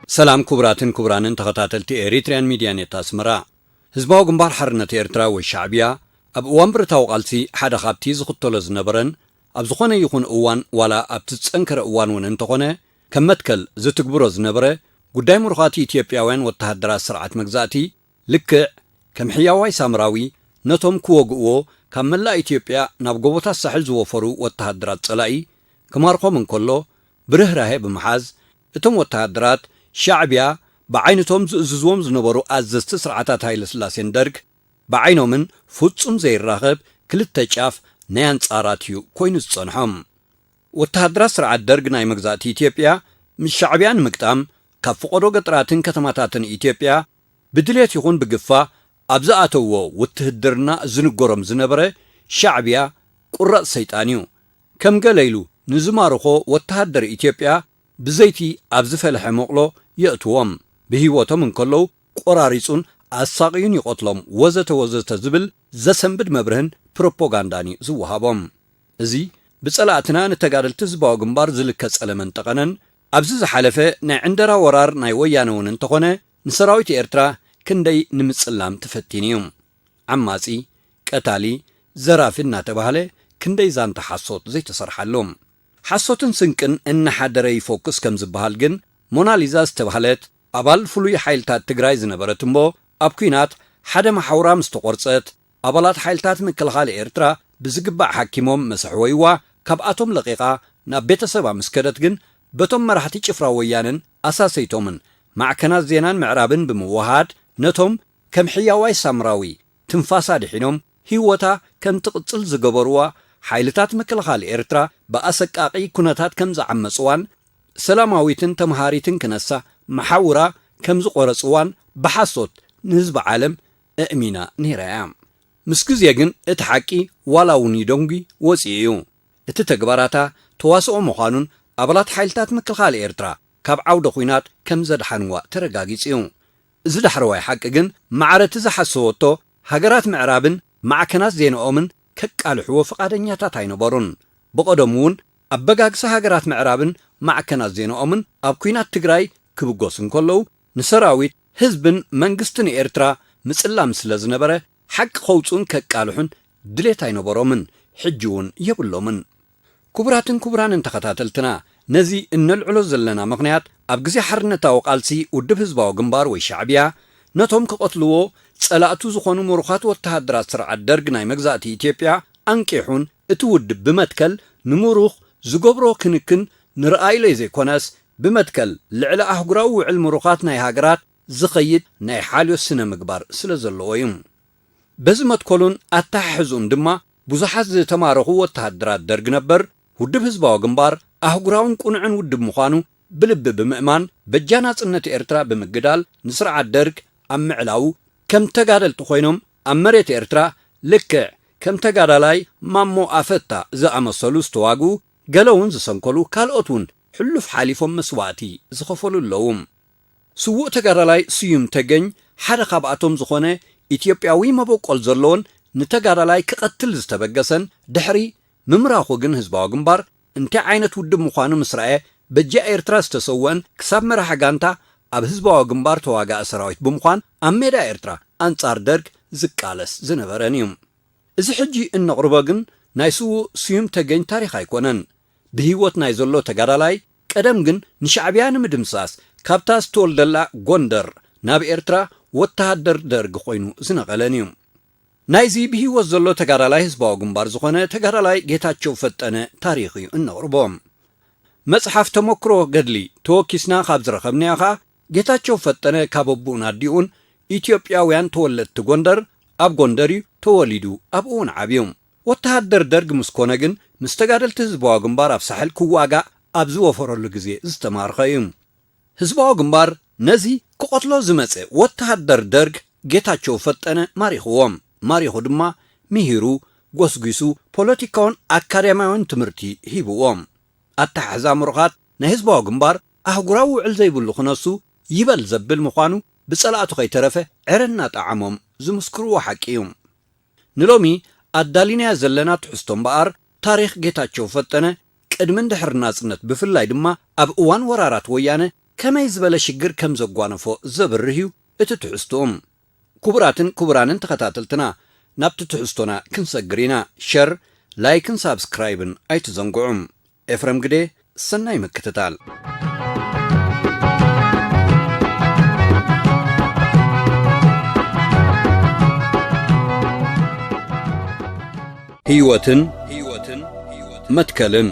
ሰላም ክቡራትን ክቡራንን ተኸታተልቲ ኤሪትሪያን ሚድያ ኔት ኣስመራ። ህዝባዊ ግንባር ሓርነት ኤርትራ ወይ ሻዕብያ ኣብ እዋን ብረታዊ ቃልሲ ሓደ ካብቲ ዝኽተሎ ዝነበረን ኣብ ዝኾነ ይኹን እዋን ዋላ ኣብቲ ዝጸንከረ እዋን እውን እንተኾነ ከም መትከል ዝትግብሮ ዝነበረ ጉዳይ ምሩኻት ኢትዮጵያውያን ወተሃደራት ስርዓት መግዛእቲ ልክዕ ከም ሕያዋይ ሳምራዊ ነቶም ክወግእዎ ካብ መላእ ኢትዮጵያ ናብ ጎቦታት ሳሕል ዝወፈሩ ወተሃደራት ጸላኢ ክማርኾም እንከሎ ብርህራሄ ብምሓዝ እቶም ወተሃደራት ሻዕብያ ብዓይነቶም ዝእዝዝዎም ዝነበሩ ኣዘዝቲ ስርዓታት ሃይለስላሴን ደርግ ብዓይኖምን ፍጹም ዘይራኸብ ክልተ ጫፍ ናይ ኣንጻራት እዩ ኮይኑ ዝጸንሖም። ወተሃደራት ስርዓት ደርግ ናይ መግዛእቲ ኢትዮጵያ ምስ ሻዕብያ ንምግጣም ካብ ፈቐዶ ገጠራትን ከተማታትን ኢትዮጵያ ብድልየት ይኹን ብግፋ ኣብ ዝኣተውዎ ውትህድርና ዝንገሮም ዝነበረ ሻዕብያ ቁራጽ ሰይጣን እዩ። ከም ገለ ኢሉ ንዝማርኾ ወተሃደር ኢትዮጵያ ብዘይቲ ኣብ ዝፈልሐ መቑሎ የእትዎም። ብህይወቶም እንከለዉ ቆራሪጹን ኣሳቕዩን ይቐትሎም ወዘተ ወዘተ ዝብል ዘሰንብድ መብርህን ፕሮፓጋንዳን እዩ ዝወሃቦም። እዚ ብጸላእትና ንተጋደልቲ ህዝባዊ ግንባር ዝልከ ጸለመን ጠቐነን ኣብዚ ዝሓለፈ ናይ ዕንደራ ወራር ናይ ወያነ እውን እንተኾነ ንሰራዊት ኤርትራ ክንደይ ንምጽላም ተፈቲኑ እዩ። ዓማጺ፣ ቀታሊ፣ ዘራፊ እናተባህለ ክንደይ ዛንታ ሓሶት ዘይተሰርሓሉ። ሓሶትን ስንቅን እናሓደረ ይፎክስ ከም ዝበሃል ግን ሞናሊዛ ዝተባህለት ኣባል ፍሉይ ሓይልታት ትግራይ ዝነበረት እሞ ኣብ ኲናት ሓደ መሓውራ ምስ ተቖርጸት ኣባላት ሓይልታት ምክልኻል ኤርትራ ብዝግባእ ሓኪሞም ምስ ኣሕወይዋ ካብኣቶም ለቒቓ ናብ ቤተሰባ ምስ ከደት ግን በቶም መራሕቲ ጭፍራ ወያነን ኣሳሰይቶምን ማዕከናት ዜናን ምዕራብን ብምውሃድ ነቶም ከም ሕያዋይ ሳምራዊ ትንፋሳ ድሒኖም ህይወታ ከም ትቕጽል ዝገበርዋ ሓይልታት ምክልኻል ኤርትራ ብኣሰቃቒ ኩነታት ከም ዝዓመጽዋን ሰላማዊትን ተምሃሪትን ክነሳ መሓውራ ከም ዝቖረጽዋን ብሓሶት ንህዝቢ ዓለም እእሚና ነይራ እያ። ምስ ግዜ ግን እቲ ሓቂ ዋላ እውን ይደንጉ ወጺኡ እዩ። እቲ ተግባራታ ተዋስኦ ምዃኑን ኣባላት ሓይልታት ምክልኻል ኤርትራ ካብ ዓውደ ኹናት ከም ዘድሓንዋ ተረጋጊጹ እዩ። እዚ ዳሕረዋይ ሓቂ ግን ማዕረ እቲ ዝሓሰወቶ ሃገራት ምዕራብን ማዕከናት ዜንኦምን ከቃልሕዎ ፍቓደኛታት ኣይነበሩን። ብቐደሙ እውን ኣበጋግሳ ሃገራት ምዕራብን ማዕከናት ዜንኦምን ኣብ ኲናት ትግራይ ክብገሱ እንከለዉ ንሰራዊት ህዝብን መንግስትን ኤርትራ ምጽላም ስለ ዝነበረ ሓቂ ከውጽኡን ከቃልሑን ድሌት ኣይነበሮምን፣ ሕጂ እውን የብሎምን። ክቡራትን ክቡራንን ተኸታተልትና፣ ነዚ እነልዕሎ ዘለና ምኽንያት ኣብ ግዜ ሓርነታዊ ቃልሲ ውድብ ህዝባዊ ግንባር ወይ ሻዕብያ ነቶም ክቐትልዎ ጸላእቱ ዝኾኑ ምሩኻት ወተሃደራት ስርዓት ደርግ ናይ መግዛእቲ ኢትዮጵያ ኣንቂሑን እቲ ውድብ ብመትከል ንምሩኽ ዝገብሮ ክንክን ንርኣይለይ ዘይኮነስ ብመትከል ልዕሊ ኣህጉራዊ ውዕል ምሩኻት ናይ ሃገራት ዝኸይድ ናይ ሓልዮት ስነ ምግባር ስለ ዘለዎ እዩ። በዚ መትከሉን ኣተሓሕዝኡን ድማ ብዙሓት ዝተማረኹ ወተሃደራት ደርግ ነበር ውድብ ህዝባዊ ግንባር ኣህጉራውን ቅኑዕን ውድብ ምዃኑ ብልቢ ብምእማን በጃ ናጽነት ኤርትራ ብምግዳል ንስርዓት ደርግ ኣብ ምዕላው ከም ተጋደልቲ ኮይኖም ኣብ መሬት ኤርትራ ልክዕ ከም ተጋዳላይ ማሞ ኣፈታ ዝኣመሰሉ ዝተዋግኡ ገለ እውን ዝሰንከሉ ካልኦት እውን ሕሉፍ ሓሊፎም መስዋእቲ ዝኸፈሉ ኣለዉ። ስዉእ ተጋዳላይ ስዩም ተገኝ ሓደ ካብኣቶም ዝኾነ ኢትዮጵያዊ መበቆል ዘለዎን ንተጋዳላይ ክቐትል ዝተበገሰን ድሕሪ ምምራኹ ግን ህዝባዊ ግንባር እንታይ ዓይነት ውድብ ምዃኑ ምስ ረኣየ በጃ ኤርትራ ዝተሰወአን ክሳብ መራሒ ጋንታ ኣብ ህዝባዊ ግንባር ተዋጋኢ ሰራዊት ብምዃን ኣብ ሜዳ ኤርትራ ኣንጻር ደርግ ዝቃለስ ዝነበረን እዩ። እዚ ሕጂ እነቕርቦ ግን ናይ ስዉእ ስዩም ተገኝ ታሪኽ ኣይኮነን። ብህይወት ናይ ዘሎ ተጋዳላይ ቀደም ግን ንሻዕብያ ንምድምሳስ ካብታ ዝተወልደላ ጎንደር ናብ ኤርትራ ወተሃደር ደርግ ኮይኑ ዝነቐለን እዩ። ናይዚ ብህይወት ዘሎ ተጋዳላይ ህዝባዊ ግንባር ዝኾነ ተጋዳላይ ጌታቸው ፈጠነ ታሪኽ እዩ እነቕርቦ። መጽሓፍ ተመክሮ ገድሊ ተወኪስና ካብ ዝረኸብናዮ ኸኣ ጌታቸው ፈጠነ ካብ ኣቦኡን ኣዲኡን ኢትዮጵያውያን ተወለድቲ ጎንደር ኣብ ጎንደር እዩ ተወሊዱ ኣብኡ እውን ዓብዩ። ወተሃደር ደርግ ምስ ኮነ ግን ምስ ተጋደልቲ ህዝባዊ ግንባር ኣብ ሳሕል ክዋጋእ ኣብ ዝወፈረሉ ግዜ ዝተማርኸ እዩ። ህዝባዊ ግንባር ነዚ ክቐትሎ ዝመጸ ወተሃደር ደርግ ጌታቸው ፈጠነ ማሪኽዎ። ማሪኹ ድማ ምሂሩ፣ ጎስጒሱ፣ ፖለቲካውን ኣካዳሚያውን ትምህርቲ ሂብዎ። ኣተሓሕዛ ምሩኻት ናይ ህዝባዊ ግንባር ኣህጉራዊ ውዕል ዘይብሉ ክነሱ ይበል ዘብል ምዃኑ ብጸላእቱ ከይተረፈ ዕረ እናጠዓሞም ዝምስክርዎ ሓቂ እዩ። ንሎሚ ኣዳሊናዮ ዘለና ትሕዝቶ እምበኣር ታሪኽ ጌታቸው ፈጠነ ቅድምን ድሕሪ ናጽነት ብፍላይ ድማ ኣብ እዋን ወራራት ወያነ ከመይ ዝበለ ሽግር ከም ዘጓነፎ ዘብርህ እዩ እቲ ትሕዝትኡ። ክቡራትን ክቡራንን ተኸታተልትና፣ ናብቲ ትሕዝቶና ክንሰግር ኢና። ሸር፣ ላይክን ሳብስክራይብን ኣይትዘንግዑ። ኤፍረም ግዴ፣ ሰናይ ምክትታል። ህይወትን መትከልን።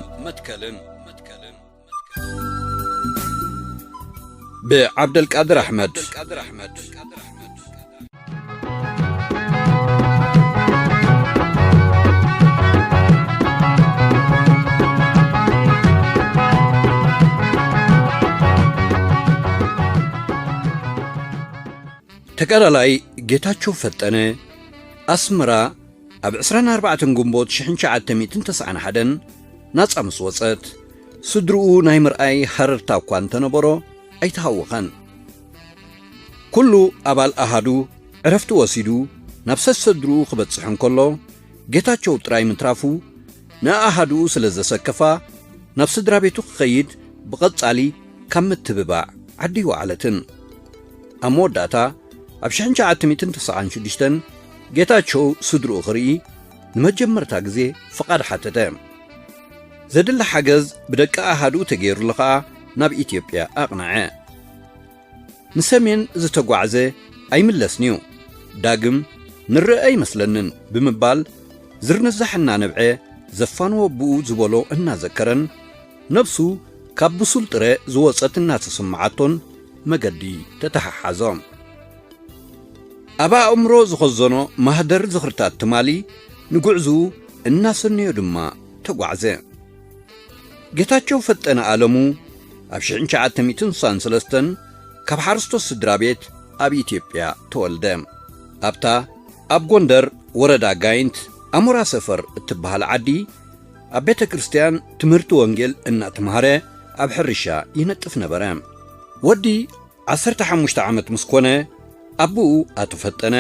ብዓብደልቃድር ኣሕመድ። ተጋዳላይ ጌታቸው ፈጠነ፣ ኣስመራ ኣብ ዕስራን ኣርባዕተን ግንቦት ሽሕን ትሽዓተ ሚእትን ተስዓን ሓደን ናጻ ምስ ወጸት፣ ስድርኡ ናይ ምርኣይ ሃረርታ እኳ እንተነበሮ ኣይተሃወኸን። ኩሉ ኣባል ኣሃዱ ዕረፍቲ ወሲዱ ናብ ሰሰድርኡ ክበጽሕ እንከሎ፣ ጌታቸው ጥራይ ምትራፉ ንኣሃዱኡ ስለ ዘሰከፋ፣ ናብ ስድራ ቤቱ ክኸይድ ብቐጻሊ ካብ ምትብባዕ ዓዲ ኣይወዓለትን። ኣብ መወዳእታ፣ ኣብ ሽሕን ትሽዓተ ሚእትን ተስዓን ሽዱሽተን ጌታቸው ስድርኡ ክርኢ ንመጀመርታ ግዜ ፍቓድ ሓተተ። ዘድሊ ሓገዝ ብደቂ ኣሃዱኡ ተገይሩሉ ኸኣ ናብ ኢትዮጵያ ኣቕነዐ። ንሰሜን ዝተጓዕዘ ኣይምለስን'ዩ፣ ዳግም ንረአ ኣይመስለንን ብምባል ዝርንዛሕ እናነብዐ ዘፋንዎ ኣቦኡ ዝበሎ እናዘከረን ነብሱ ካብ ብሱል ጥረ ዝወጸት እናተሰምዓቶን መገዲ ተተሓሓዞ። ኣብ ኣእምሮ ዝኸዘኖ ማህደር ዝኽርታት ትማሊ ንጉዕዝኡ እናሰነዮ ድማ ተጓዕዘ። ጌታቸው ፈጠነ ኣለሙ ኣብ ሽሕን ትሽዓተ ሚእትን ስሳን ሰለስተን ካብ ሓረስቶት ስድራ ቤት ኣብ ኢትዮጵያ ተወልደ። ኣብታ ኣብ ጎንደር ወረዳ ጋይንት ኣሞራ ሰፈር እትበሃል ዓዲ ኣብ ቤተ ክርስቲያን ትምህርቲ ወንጌል እናተምሃረ ኣብ ሕርሻ ይነጥፍ ነበረ። ወዲ ዓሰርተ ሓሙሽተ ዓመት ምስ ኮነ፣ ኣቦኡ ኣቶ ፈጠነ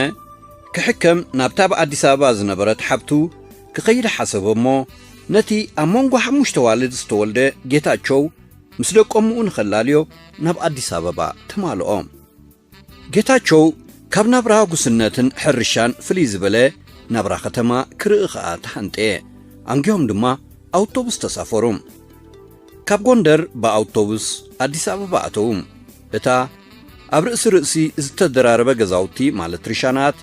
ክሕከም ናብታ ኣብ ኣዲስ ኣበባ ዝነበረት ሓብቱ ክኸይድ ሓሰበ እሞ፣ ነቲ ኣብ መንጎ ሓሙሽተ ዋልድ ዝተወልደ ጌታቸው ምስ ደቆምኡ ንኸላልዮ ናብ ኣዲስ ኣበባ ተማልኦ። ጌታቸው ካብ ናብራ ጉስነትን ሕርሻን ፍልይ ዝበለ ናብራ ከተማ ክርኢ ኸኣ ተሃንጠየ። ኣንጊሆም ድማ ኣውቶቡስ ተሳፈሩ። ካብ ጎንደር ብኣውቶቡስ ኣዲስ ኣበባ ኣተዉ። እታ ኣብ ርእሲ ርእሲ ዝተደራረበ ገዛውቲ፣ ማለት ርሻናት፣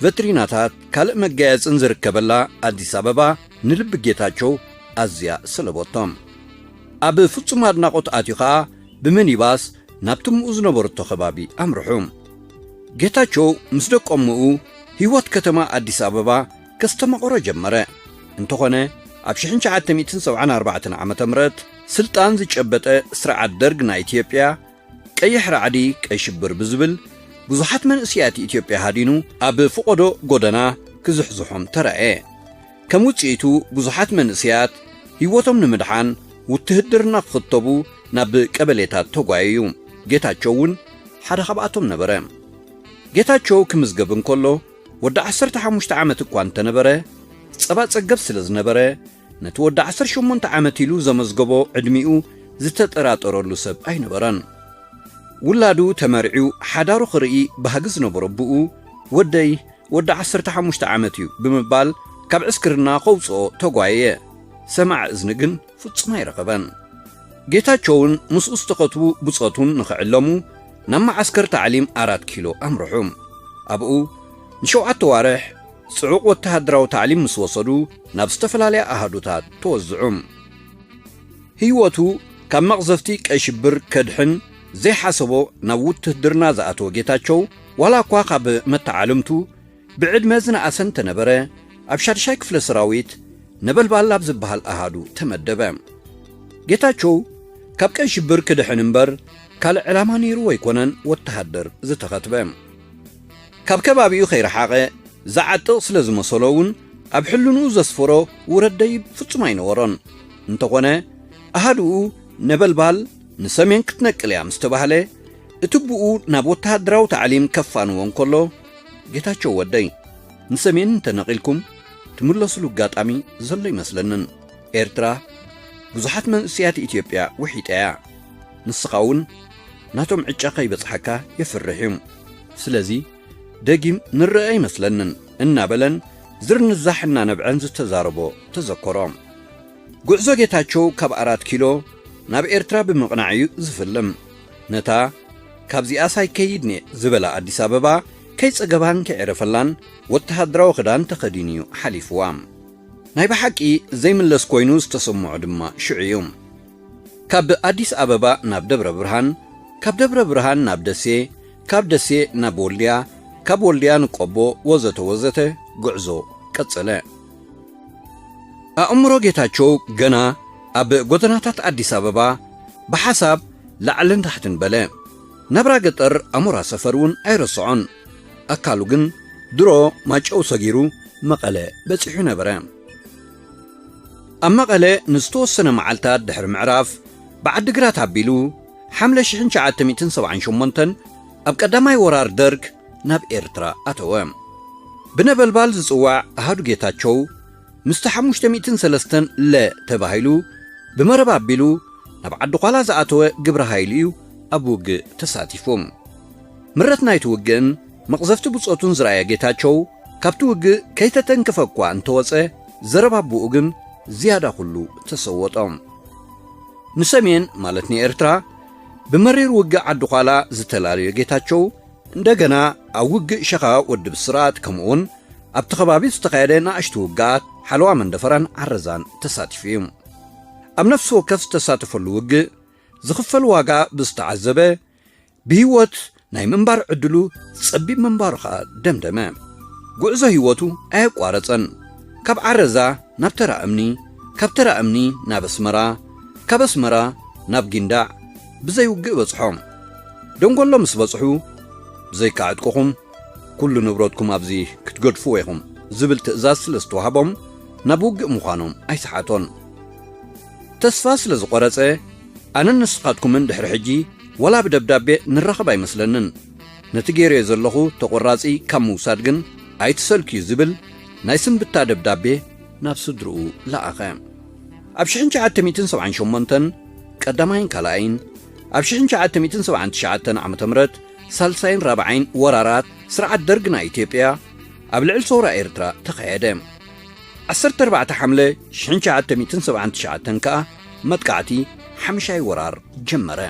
ቨትሪናታት፣ ካልእ መጋየጽን ዝርከበላ ኣዲስ ኣበባ ንልቢ ጌታቸው ኣዝያ ሰለቦቶም። ኣብ ፍጹም ኣድናቖት ኣትዩ ኸኣ ብሚኒባስ ናብቲ እምኡ ዝነበረቶ ከባቢ ኣምርሑ። ጌታቸው ምስ ደቆምኡ ህይወት ከተማ ኣዲስ ኣበባ ከስተማቕሮ ጀመረ። እንተኾነ፣ ኣብ ሽሕን ትሽዓተ ሚእትን ሰብዓን ኣርባዕተን ዓመተ ምህረት ስልጣን ዝጨበጠ ስርዓት ደርግ ናይ ኢትዮጵያ፣ ቀይሕ ራዕዲ፣ ቀይ ሽብር ብዝብል ብዙሓት መንእሰያት ኢትዮጵያ ሃዲኑ ኣብ ፍቖዶ ጎደና ክዝሕዝሖም ተራእየ። ከም ውጽኢቱ ብዙሓት መንእሰያት ህይወቶም ንምድሓን ውትህድርና ክኽተቡ ናብ ቀበሌታት ተጓየዩ። ጌታቸው እውን ሓደ ካብኣቶም ነበረ። ጌታቸው ክምዝገብ እንከሎ ወዲ ዓሰርተ ሓሙሽተ ዓመት እኳ እንተነበረ፣ ጸባ ጸገብ ስለ ዝነበረ፣ ነቲ ወዲ ዓሰርተ ሸሞንተ ዓመት ኢሉ ዘመዝገቦ ዕድሚኡ ዝተጠራጠረሉ ሰብ ኣይነበረን። ውላዱ ተመርዕዩ ሓዳሩ ክርኢ ባህጊ ዝነበሮ ኣቦኡ፣ "ወደይ ወዲ ዓሰርተ ሓሙሽተ ዓመት እዩ" ብምባል ካብ ዕስክርና ከውጽኦ ተጓየየ። ሰማዒ እዝኒ ግን ፍጹም ኣይረኸበን። ጌታቸውን ምስኡ ዝተኸትቡ ብጾቱን ንኽዕለሙ ናብ መዓስከር ታዕሊም ኣራት ኪሎ ኣምርሑ። ኣብኡ ንሸውዓተ ዋርሕ ጽዑቕ ወተሃደራዊ ታዕሊም ምስ ወሰዱ፣ ናብ ዝተፈላለያ ኣሃዱታት ተወዝዑ። ህይወቱ ካብ መቕዘፍቲ ቀይ ሽብር ከድሕን ዘይሓሰቦ ናብ ውትህድርና ዝኣተወ ጌታቸው፣ ዋላ እኳ ካብ መተዓልምቱ ብዕድመ ዝነኣሰ እንተነበረ፣ ኣብ ሻድሻይ ክፍለ ሰራዊት ነበልባል ኣብ ዝበሃል ኣሃዱ ተመደበ። ጌታቸው ካብ ቀይ ሽብር ክድሕን እምበር ካልእ ዕላማ ነይርዎ ኣይኮነን ወተሃደር ዝተኸትበ። ካብ ከባቢኡ ከይረሓቐ ዝዓጥቕ ስለ ዝመሰሎ እውን ኣብ ሕልንኡ ዘስፈሮ ውረደይ ፍጹም ኣይነበሮን። እንተኾነ ኣሃድኡ ነበልባል ንሰሜን ክትነቅል እያ ምስ ተባህለ፣ እቲ ብኡ ናብ ወተሃደራዊ ታዕሊም ከፋንዎ እንከሎ፣ "ጌታቸው ወደይ፣ ንሰሜን እንተነቒልኩም ትምለስሉ ኣጋጣሚ ዘሎ ይመስለንን። ኤርትራ ብዙሓት መንእሰያት ኢትዮጵያ ውሒጣ እያ። ንስኻ እውን ናቶም ዕጫ ከይበጽሓካ የፍርሕ እዩ። ስለዚ ደጊም ንረአ ኣይመስለንን እናበለን ዝርንዛሕ እናነብዐን ዝተዛረቦ ተዘከሮ። ጉዕዞ ጌታቸው ካብ ኣራት ኪሎ ናብ ኤርትራ ብምቕናዕ እዩ ዝፍልም። ነታ ካብዚኣስ ኣይከይድን እየ ዝበላ ኣዲስ ኣበባ ከይጸገባን ከይዕረፈላን ወተሃደራዊ ክዳን ተኸዲኑ እዩ ሓሊፍዋ። ናይ ብሓቂ ዘይምለስ ኮይኑ ዝተሰምዖ ድማ ሽዑ እዩ። ካብ ኣዲስ ኣበባ ናብ ደብረ ብርሃን፣ ካብ ደብረ ብርሃን ናብ ደሴ፣ ካብ ደሴ ናብ ወልድያ፣ ካብ ወልድያ ንቆቦ ወዘተ ወዘተ ጉዕዞ ቀጸለ። ኣእምሮ ጌታቸው ገና ኣብ ጎደናታት ኣዲስ ኣበባ ብሓሳብ ላዕልን ታሕትን በለ። ናብራ ገጠር ኣሞራ ሰፈር እውን ኣይረስዖን። ኣካሉ ግን ድሮ ማጨው ሰጊሩ መቐለ በጺሑ ነበረ። ኣብ መቐለ ንዝተወሰነ መዓልታት ድሕሪ ምዕራፍ ብዓዲግራት ኣቢሉ ሓምለ ሽሕን ትሽዓተ ሚእትን ሰብዓን ሸሞንተን ኣብ ቀዳማይ ወራር ደርግ ናብ ኤርትራ ኣተወ። ብነበልባል ዝጽዋዕ ኣሃዱ ጌታቸው ምስቲ ሓሙሽተ ሚእትን ሰለስተን ለ ተባሂሉ ብመረብ ኣቢሉ ናብ ዓዲ ዃላ ዝኣተወ ግብረ ሃይሉ እዩ ኣብ ውግእ ተሳቲፉ። ምረት ናይቲ ውግእን መቕዘፍቲ ብጾቱን ዝረኣየ ጌታቸው ካብቲ ውግእ ከይተተንከፈ እኳ እንተወጸ፣ ዘረባ ኣቦኡ ግን ዝያዳ ኩሉ ተሰወጦ። ንሰሜን ማለት ንኤርትራ ብመሪር ውግእ ዓዲ ዃላ ዝተላለዮ ጌታቸው እንደገና ኣብ ውግእ ሸኻ ወዲ ብስራት ከምኡውን ኣብቲ ከባቢ ዝተኻየደ ንኣሽቱ ውግኣት ሓለዋ መንደፈራን ዓረዛን ተሳቲፉ እዩ። ኣብ ነፍሲ ወከፍ ዝተሳተፈሉ ውግእ ዝኽፈል ዋጋ ብዝተዓዘበ ብህይወት ናይ ምንባር ዕድሉ ጸቢብ ምንባሩ ኸኣ ደምደመ። ጉዕዞ ህይወቱ ኣየቋረጸን። ካብ ዓረዛ ናብ ተራ እምኒ፣ ካብ ተራ እምኒ ናብ ኣስመራ፣ ካብ ኣስመራ ናብ ጊንዳዕ ብዘይ ውግእ በጽሖ። ደንጎሎ ምስ በጽሑ፣ ብዘይካ ዕጥቅኹም ኩሉ ንብረትኩም ኣብዚ ክትገድፍዎ ኢኹም ዝብል ትእዛዝ ስለ ዝተዋህቦም ናብ ውግእ ምዃኖም ኣይሰሓቶን። ተስፋ ስለ ዝቖረጸ ኣነን ንስኻትኩምን ድሕሪ ሕጂ ዋላ ብደብዳቤ ንራኸብ ኣይመስለንን። ነቲ ገይረዮ ዘለኹ ተቖራጺ ካብ ምውሳድ ግን ኣይትሰልክዩ ዝብል ናይ ስንብታ ደብዳቤ ናብ ስድርኡ ለኣኸ። ኣብ ሽሕን ትሽዓተ ሚእትን ሰብዓን ሸሞንተን ቀዳማይን ካልኣይን፣ ኣብ ሽሕን ትሽዓተ ሚእትን ሰብዓን ትሽዓተን ዓመተ ምህረት ሳልሳይን ራብዓይን ወራራት ስርዓት ደርግ ናይ ኢትዮጵያ ኣብ ልዕሊ ሰውራ ኤርትራ ተኻየደ። ዓሰርተ ኣርባዕተ ሓምለ ሽሕን ትሽዓተ ሚእትን ሰብዓን ትሽዓተን ከኣ መጥቃዕቲ ሓምሻይ ወራር ጀመረ።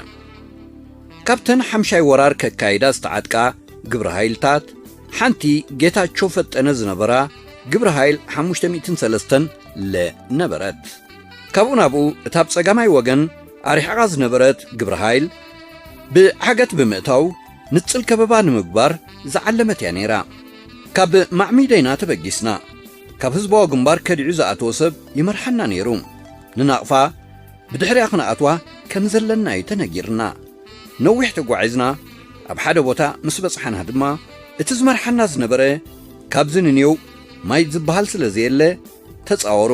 ካብተን ሓምሻይ ወራር ከካይዳ ዝተዓጥቃ ግብረ ሃይልታት ሓንቲ ጌታቸው ፈጠነ ዝነበራ ግብረ ሃይል ሓሙሽተ ሚእትን ሰለስተን ለ ነበረት። ካብኡ ናብኡ እታ ኣብ ጸጋማይ ወገን ኣርሒቓ ዝነበረት ግብረ ሃይል ብዓገት ብምእታው ንጽል ከበባ ንምግባር ዝዓለመት እያ ነይራ። ካብ ማዕሚደይና ተበጊስና፣ ካብ ህዝባዊ ግንባር ከዲዑ ዝኣተወ ሰብ ይመርሓና ነይሩ። ንናቕፋ ብድሕሪኣ ክንኣትዋ ከም ዘለና እዩ ተነጊርና። ነዊሕ ተጓዒዝና ኣብ ሓደ ቦታ ምስ በጽሓና ድማ፣ እቲ ዝመርሓና ዝነበረ ካብዚ ንኔው ማይ ዝበሃል ስለ ዘየለ፣ "ተጻወሩ፣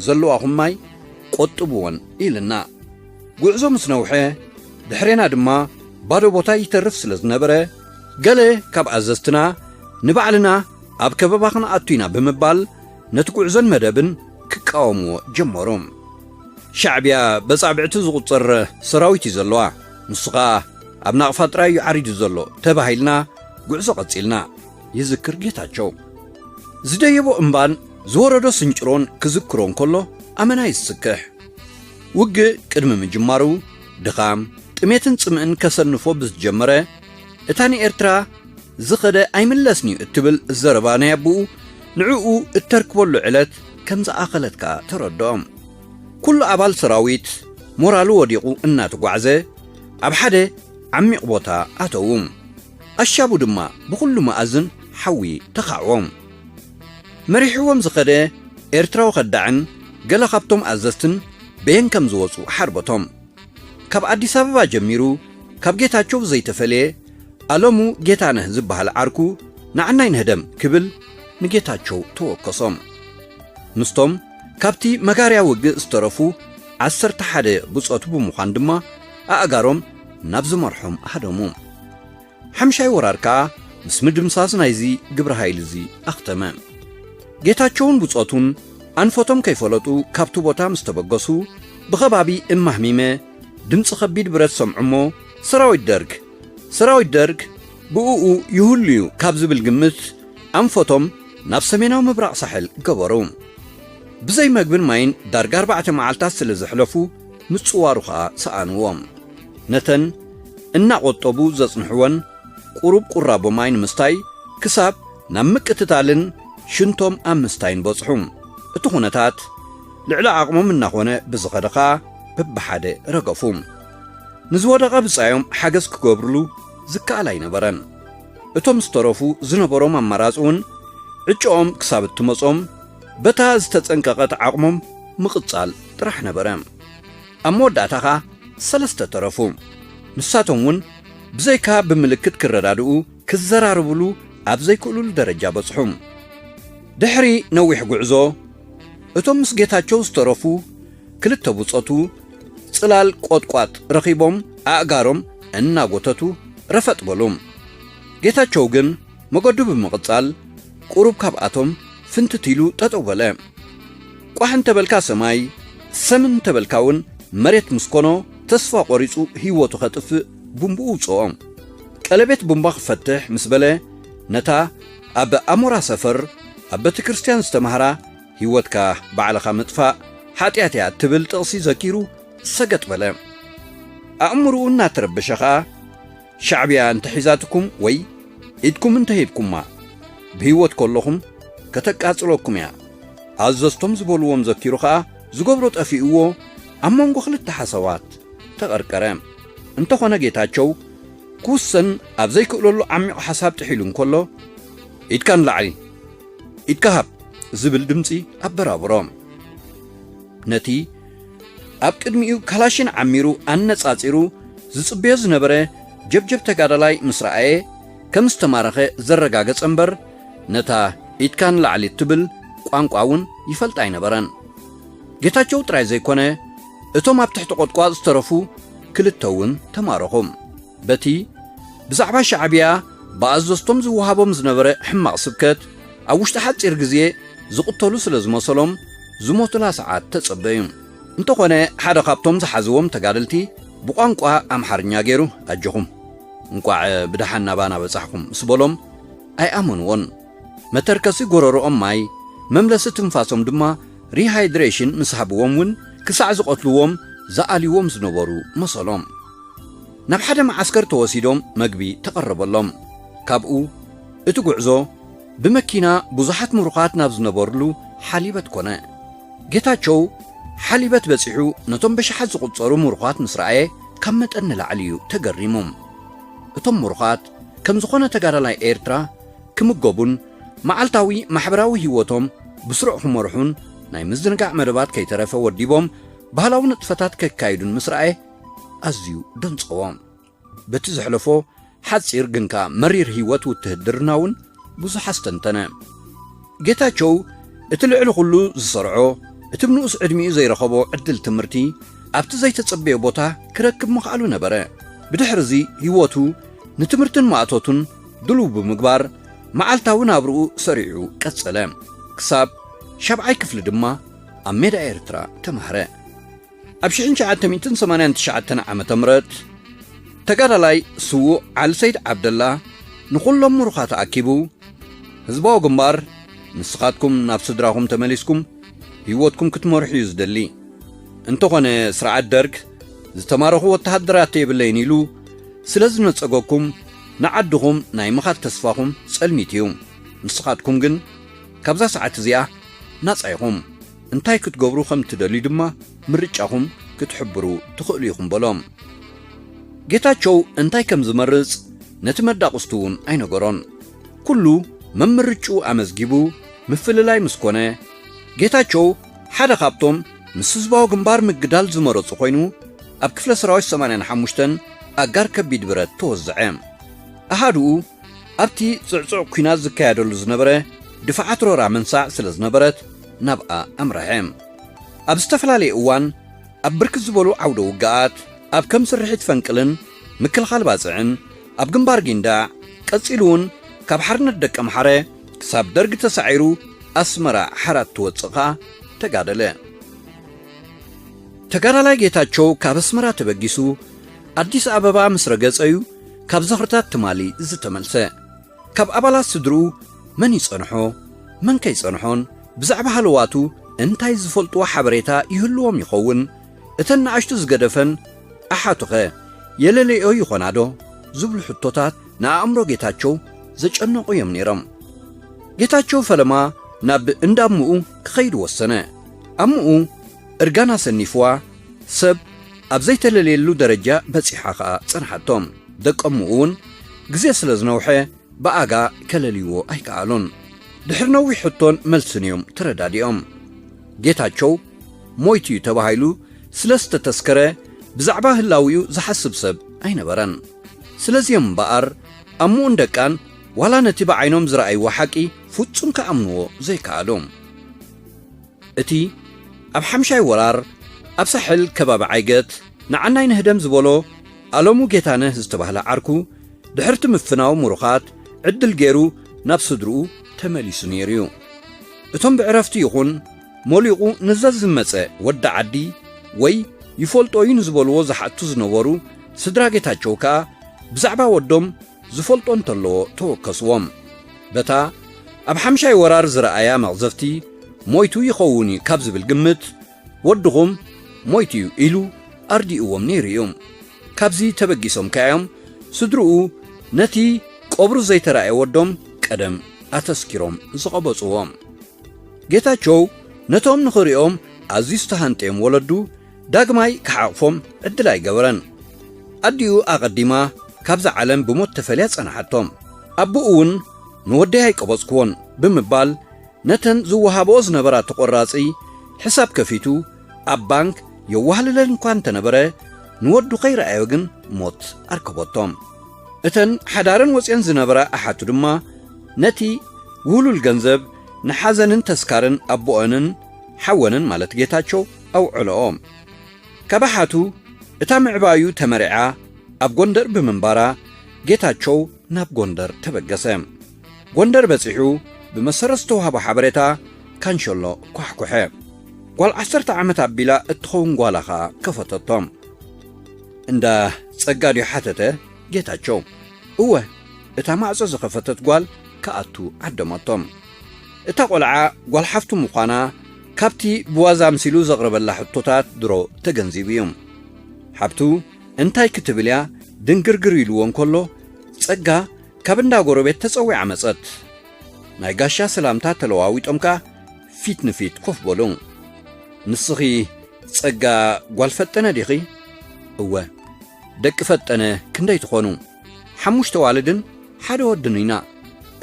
ዘለዋኹም ማይ ቆጥብወን" ኢልና። ጉዕዞ ምስ ነውሐ፣ ድሕሬና ድማ ባዶ ቦታ ይተርፍ ስለ ዝነበረ፣ ገለ ካብ ኣዘዝትና ንባዕልና ኣብ ከበባ ክንኣቱ ኢና ብምባል ነቲ ጉዕዞን መደብን ክቃወምዎ ጀመሩ። "ሻዕብያ በጻብዕቲ ዝቑጸር ሰራዊት እዩ ዘለዋ፣ ንሱ ኸኣ ኣብ ናቕፋ ጥራይ እዩ ዓሪዱ ዘሎ" ተባሂልና ጉዕዞ ቀጺልና፣ ይዝክር ጌታቸው። ዝደየቦ እምባን ዝወረዶ ስንጭሮን ክዝክሮ እንከሎ ኣመና ይስክሕ። ውግእ ቅድሚ ምጅማሩ ድኻም፣ ጥሜትን ጽምእን ከሰንፎ ብዝጀመረ፣ እታ ንኤርትራ ዝኸደ ኣይምለስን እዩ እትብል ዘረባ ናይ ኣቦኡ ንዕኡ እተርክበሉ ዕለት ከም ዝኣኸለት ከኣ ተረድኦም። ኩሉ ኣባል ሰራዊት ሞራሉ ወዲቑ እናተጓዕዘ ኣብ ሓደ ዓሚቕ ቦታ ኣተዉ። ኣሻቡ ድማ ብኹሉ መኣዝን ሓዊ ተኻዕዎም። መሪሕዎም ዝኸደ ኤርትራዊ ከዳዕን ገለ ካብቶም ኣዘዝትን በየን ከም ዝወጹ ሓርበቶም። ካብ ኣዲስ ኣበባ ጀሚሩ ካብ ጌታቸው ዘይተፈልየ ኣለሙ ጌታነህ ዝበሃል ዓርኩ ንዓናይ ንህደም ክብል ንጌታቸው ተወከሶም። ምስቶም ካብቲ መጋርያ ውግእ ዝተረፉ ዓሰርተ ሓደ ብጾቱ ብምዃን ድማ ኣእጋሮም ናብ ዝመርሖም ሃደሙ። ሓምሻይ ወራር ከኣ ምስ ምድምሳስ ናይዚ ግብረ ሃይል እዚ ኣኽተመ። ጌታቸውን ብጾቱን ኣንፈቶም ከይፈለጡ ካብቲ ቦታ ምስ ተበገሱ፣ ብኸባቢ እማህሚመ ድምጺ ከቢድ ብረት ሰምዑ እሞ፣ ሰራዊት ደርግ ሰራዊት ደርግ ብእኡ ይህሉ'ዩ ካብ ዝብል ግምት ኣንፈቶም ናብ ሰሜናዊ ምብራቕ ሳሕል ገበሩ። ብዘይ መግብን ማይን ዳርጋ ኣርባዕተ መዓልታት ስለ ዘሕለፉ ምጽዋሩ ኸኣ ሰኣንዎም። ነተን እናቖጠቡ ዘጽንሕወን ቁሩብ ቁራቦ ማይ ንምስታይ ክሳብ ናብ ምቅትታልን ሽንቶም ኣብ ምስታይን በጽሑ። እቲ ኩነታት ልዕሊ ዓቕሞም እናኾነ ብዝኸደ ኸኣ በብሓደ ረገፉ። ንዝወደቐ ብጻዮም ሓገዝ ክገብርሉ ዝከኣል ኣይነበረን። እቶም ዝተረፉ ዝነበሮም ኣማራጺ እውን ዕጭኦም ክሳብ እትመጾም በታ ዝተጸንቀቐት ዓቕሞም ምቕጻል ጥራሕ ነበረ። ኣብ መወዳእታ ኸኣ ሰለስተ ተረፉ። ንሳቶም እውን ብዘይካ ብምልክት ክረዳድኡ ክዘራረብሉ ኣብ ዘይክእሉሉ ደረጃ በጽሑ። ድሕሪ ነዊሕ ጉዕዞ እቶም ምስ ጌታቸው ዝተረፉ ክልተ ብጾቱ ጽላል ቆጥቋጥ ረኺቦም ኣእጋሮም እናጎተቱ ረፈጥ በሉ። ጌታቸው ግን መገዱ ብምቕጻል ቁሩብ ካብኣቶም ፍንትት ኢሉ ጠጠው በለ። ቋሕ እንተበልካ ሰማይ፣ ሰም እንተበልካ እውን መሬት ምስ ኮኖ ተስፋ ቆሪጹ ህይወቱ ከጥፍእ ቡምብኡ ውጽኦ። ቀለቤት ቡምባ ክፈትሕ ምስ በለ ነታ ኣብ ኣሞራ ሰፈር ኣብ ቤተ ክርስቲያን ዝተማህራ ህይወትካ ባዕልኻ ምጥፋእ ሓጢኣት እያ እትብል ጥቕሲ ዘኪሩ ሰገጥ በለ። ኣእምርኡ እናተረበሸ ኸኣ ሻዕብያ እንተሒዛትኩም ወይ ኢድኩም እንተሂብኩማ ብህይወት ከለኹም ከተቃጽለኩም እያ። ኣዘዝቶም ዝበልዎም ዘኪሩ ኸኣ ዝገብሮ ጠፊእዎ ኣብ መንጎ ክልተ ሓሳባት ተቐርቀረ። እንተኾነ ጌታቸው ክውሰን ኣብ ዘይክእለሉ ዓሚቕ ሓሳብ ጥሒሉ እንከሎ ኢድካ ንላዕሊ ኢድካ ሃብ ዝብል ድምጺ ኣበራብሮ። ነቲ ኣብ ቅድሚኡ ካላሽን ዓሚሩ ኣነጻጺሩ ዝጽበዮ ዝነበረ ጀብጀብ ተጋዳላይ ምስ ረኣየ ከም ዝተማረኸ ዘረጋገጸ እምበር ነታ ኢድካ ንላዕሊ እትብል ቋንቋ እውን ይፈልጣ ኣይነበረን። ጌታቸው ጥራይ ዘይኮነ እቶም ኣብ ትሕቲ ቆጥቋጥ ዝተረፉ ክልተ እውን ተማረኹ። በቲ ብዛዕባ ሻዕብያ ብኣዘዝቶም ዝወሃቦም ዝነበረ ሕማቕ ስብከት ኣብ ውሽጢ ሓጺር ግዜ ዝቕተሉ ስለ ዝመሰሎም ዝሞቱላ ሰዓት ተጸበዩ። እንተኾነ ሓደ ካብቶም ዝሓዝዎም ተጋደልቲ ብቋንቋ ኣምሓርኛ ገይሩ ኣጆኹም እንቋዕ ብደሓን ናባና በጻሕኩም ምስ በሎም ኣይኣመንዎን። መተርከሲ ጎረሮኦም ማይ መምለሲ ትንፋሶም ድማ ሪሃይድሬሽን ምስ ሃብዎም እውን ክሳዕ ዝቐትልዎም ዝኣልይዎም ዝነበሩ መሰሎም። ናብ ሓደ መዓስከር ተወሲዶም መግቢ ተቐረበሎም። ካብኡ እቲ ጉዕዞ ብመኪና ብዙሓት ምሩኻት ናብ ዝነበርሉ ሓሊበት ኮነ። ጌታቸው ሓሊበት በጺሑ ነቶም በሽሓት ዝቑጸሩ ምሩኻት ምስ ረኣየ ካብ መጠን ንላዕሊ እዩ ተገሪሙ። እቶም ምሩኻት ከም ዝኾነ ተጋዳላይ ኤርትራ ክምገቡን መዓልታዊ ማሕበራዊ ህይወቶም ብስሩዕ ክመርሑን ናይ ምዝንጋዕ መደባት ከይተረፈ ወዲቦም ባህላዊ ንጥፈታት ከካይዱን ምስ ረኣየ ኣዝዩ ደንጸዎ። በቲ ዘሕለፎ ሓጺር ግን ከኣ መሪር ህይወት ውትህድርና እውን ብዙሕ ኣስተንተነ። ጌታቸው እቲ ልዕሊ ኩሉ ዝሰርዖ እቲ ብንኡስ ዕድሚኡ ዘይረኸቦ ዕድል ትምህርቲ ኣብቲ ዘይተጸበዮ ቦታ ክረክብ ምኽኣሉ ነበረ። ብድሕርዚ ህይወቱ ንትምህርትን ማእቶቱን ድሉው ብምግባር መዓልታዊ ናብርኡ ሰሪዑ ቀጸለ። ክሳብ ሻብዓይ ክፍሊ ድማ ኣብ ሜዳ ኤርትራ ተማህረ። ኣብ ሽሕን ትሽዓተ ሚእትን ሰማንያን ትሽዓተን ዓመተ ምህረት ተጋዳላይ ስዉእ ዓሊ ሰይድ ዓብደላ ንኹሎም ምሩኻት ኣኪቡ ህዝባዊ ግንባር ንስኻትኩም ናብ ስድራኹም ተመሊስኩም ህይወትኩም ክትመርሑ እዩ ዝደሊ። እንተኾነ ስርዓት ደርግ ዝተማረኹ ወተሃደራት የብለይን ኢሉ ስለ ዝነጸገኩም ንዓድኹም ናይ ምኻድ ተስፋኹም ጸልሚት እዩ። ንስኻትኩም ግን ካብዛ ሰዓት እዚኣ ናጻ ኢኹም። እንታይ ክትገብሩ ከም ትደልዩ ድማ ምርጫኹም ክትሕብሩ ትኽእሉ ኢኹም በሎም። ጌታቸው እንታይ ከም ዝመርጽ ነቲ መዳቕስቱ እውን ኣይነገሮን። ኩሉ መምርጭኡ ኣመዝጊቡ ምፍልላይ ምስ ኮነ ጌታቸው ሓደ ካብቶም ምስ ህዝባዊ ግንባር ምግዳል ዝመረጹ ኮይኑ ኣብ ክፍለ ሰራዊት ሰማንያን ሓሙሽተን ኣጋር ከቢድ ብረት ተወዘዐ። ኣሃዱኡ ኣብቲ ጽዕጹዕ ኲናት ዝካየደሉ ዝነበረ ድፋዓት ሮራ መንሳዕ ስለ ዝነበረት ናብኣ ኣምረሐ። ኣብ ዝተፈላለየ እዋን ኣብ ብርክት ዝበሉ ዓውደ ውግኣት ኣብ ከም ስርሒት ፈንቅልን ምክልኻል ባጽዕን ኣብ ግንባር ጊንዳዕ ቀጺሉ እውን ካብ ሓርነት ደቀምሓረ ክሳብ ደርግ ተሳዒሩ ኣስመራ ሓራት ትወጽእ ኸኣ ተጋደለ። ተጋዳላይ ጌታቸው ካብ ኣስመራ ተበጊሱ ኣዲስ ኣበባ ምስ ረገጸ እዩ ካብ ዝኽርታት ትማሊ ዝተመልሰ። ካብ ኣባላት ስድርኡ መን ይጸንሖ፣ መን ከይጸንሖን ብዛዕባ ሃለዋቱ እንታይ ዝፈልጥዎ ሓበሬታ ይህልዎም ይኸውን? እተን ንኣሽቱ ዝገደፈን ኣሓቱኸ የለለዮ ይኾናዶ? ዝብሉ ሕቶታት ንኣእምሮ ጌታቸው ዘጨነቑ እዮም ነይሮም። ጌታቸው ፈለማ ናብ እንዳ ኣምኡ ክኸይድ ወሰነ። ኣምኡ እርጋን ኣሰኒፍዋ፣ ሰብ ኣብ ዘይተለልየሉ ደረጃ በጺሓ ኸኣ ጸንሓቶም። ደቀምኡ እውን ግዜ ስለ ዝነውሐ ብኣጋ ከለልይዎ ኣይከኣሉን። ድሕሪ ነዊሕ ሕቶን መልስን እዮም ተረዳዲኦም። ጌታቸው ሞይቱ እዩ ተባሂሉ ስለ ዝተተስከረ ብዛዕባ ህላዊኡ ዝሓስብ ሰብ ኣይነበረን። ስለዚኦም እምበኣር ኣምኡን ደቃን ዋላ ነቲ ብዓይኖም ዝረኣይዎ ሓቂ ፍጹም ክኣምንዎ ዘይከኣሉ። እቲ ኣብ ሓምሻይ ወራር ኣብ ሳሕል ከባቢ ዓይገት ንዓናይ ንህደም ዝበሎ ኣለሙ ጌታነህ ዝተባህለ ዓርኩ ድሕርቲ ምፍናው ምሩኻት ዕድል ገይሩ ናብ ስድርኡ ተመሊሱ ነይሩ እዩ። እቶም ብዕረፍቲ ይኹን ሞሊቑ ንዘ ዝመጸ ወዲ ዓዲ ወይ ይፈልጦ እዩ ንዝበልዎ ዝሓቱ ዝነበሩ ስድራ ጌታቸው ከኣ ብዛዕባ ወዶም ዝፈልጦ እንተለዎ ተወከስዎም። በታ ኣብ ሓምሻይ ወራር ዝረኣያ መቕዘፍቲ ሞይቱ ይኸውን እዩ ካብ ዝብል ግምት ወድኹም ሞይቱ እዩ ኢሉ ኣርዲእዎም ነይሩ እዩ። ካብዚ ተበጊሶም ከኣዮም ስድርኡ ነቲ ቀብሩ ዘይተራእየ ወዶም ቀደም ኣተስኪሮም ዝቐበጽዎም። ጌታቸው ነቶም ንኽሪኦም ኣዝዩ ዝተሃንጠዮም ወለዱ ዳግማይ ክሓቕፎም ዕድል ኣይገበረን። ኣዲኡ ኣቐዲማ ካብዛ ዓለም ብሞት ተፈልያ ጸንሓቶም። ኣቦኡ እውን ንወደይ ኣይቀበጽክዎን ብምባል ነተን ዝወሃብኦ ዝነበራ ተቖራጺ ሕሳብ ከፊቱ ኣብ ባንክ የዋህልለን እኳ እንተነበረ ንወዱ ከይረኣዮ ግን ሞት ኣርከበቶም። እተን ሓዳረን ወጽየን ዝነበራ ኣሓቱ ድማ ነቲ ውህሉል ገንዘብ ንሓዘንን ተስካርን ኣቦኦንን ሓወንን ማለት ጌታቸው ኣውዕለኦ። ካብ ኣሓቱ እታ ምዕባዩ ተመሪዓ ኣብ ጎንደር ብምንባራ ጌታቸው ናብ ጎንደር ተበገሰ። ጎንደር በጺሑ ብመሰረት ዝተዋህቦ ሓበሬታ ካንሸሎ ኳሕኩሐ። ጓል ዓሰርተ ዓመት ኣቢላ እትኸውን ጓላ ኸኣ ከፈተቶም። እንዳ ጸጋ ድዩ ሓተተ ጌታቸው። እወ፣ እታ ማዕጾ ዝኸፈተት ጓል ክኣቱ ዓደመቶም። እታ ቆልዓ ጓል ሓፍቱ ምዃና ካብቲ ብዋዛ ኣምሲሉ ዘቕረበላ ሕቶታት ድሮ ተገንዚቡ እዩ። ሓብቱ እንታይ ክትብል እያ ድንግርግር ኢልዎ እንከሎ ጸጋ ካብ እንዳ ጎረቤት ተጸዊዓ መጸት። ናይ ጋሻ ሰላምታ ተለዋዊጦም ከኣ ፊት ንፊት ኮፍ በሉ። ንስኺ ጸጋ ጓል ፈጠነ ዲኺ? እወ። ደቂ ፈጠነ ክንደይ ትኾኑ? ሓሙሽተ ዋልድን ሓደ ወድን ኢና።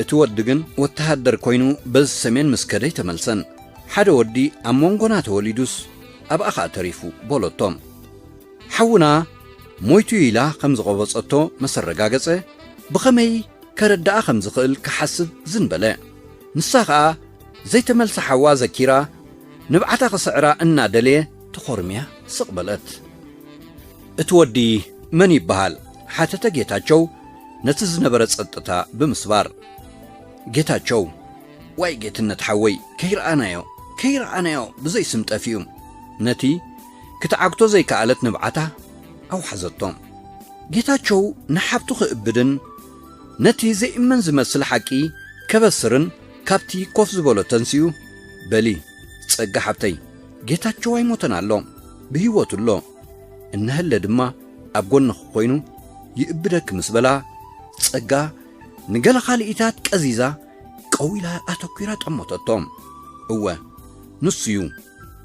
እቲ ወዲ ግን ወተሃደር ኮይኑ በዚ ሰሜን ምስ ከደ ኣይተመልሰን። ሓደ ወዲ ኣብ መንጎና ተወሊዱስ ኣብኣ ኸኣ ተሪፉ በለቶም። ሓውና ሞይቱ ኢላ ከም ዝቐበጸቶ መሰረጋገጸ ብኸመይ ከረድኣ ከም ዝኽእል ክሓስብ ዝን በለ። ንሳ ኸኣ ዘይተመልሰ ሓዋ ዘኪራ ንብዓታ ክስዕራ እናደለየ ተኾርምያ ስቕ በለት። እቲ ወዲ መን ይበሃል? ሓተተ ጌታቸው ነቲ ዝነበረ ጸጥታ ብምስባር። ጌታቸው፣ ዋይ ጌትነት ሓወይ፣ ከይረኣናዮ፣ ከይረኣናዮ ብዘይ ስም ጠፊኡ። ነቲ ክትዓግቶ ዘይከኣለት ንብዓታ ኣውሓዘቶ። ጌታቸው ንሓብቱ ክእብድን ነቲ ዘይእመን ዝመስል ሓቂ ከበስርን ካብቲ ኮፍ ዝበሎ ተንሲኡ፣ በሊ ጸጋ ሓብተይ፣ ጌታቸው ኣይሞተን ኣሎ፣ ብህይወቱ ኣሎ። እናሃለ ድማ ኣብ ጎንኺ ኮይኑ ይእብደኪ ምስ በላ፣ ጸጋ ንገለ ካልኢታት ቀዚዛ ቀዊላ ኣተኲራ ጠመተቶ። እወ፣ ንሱ'ዩ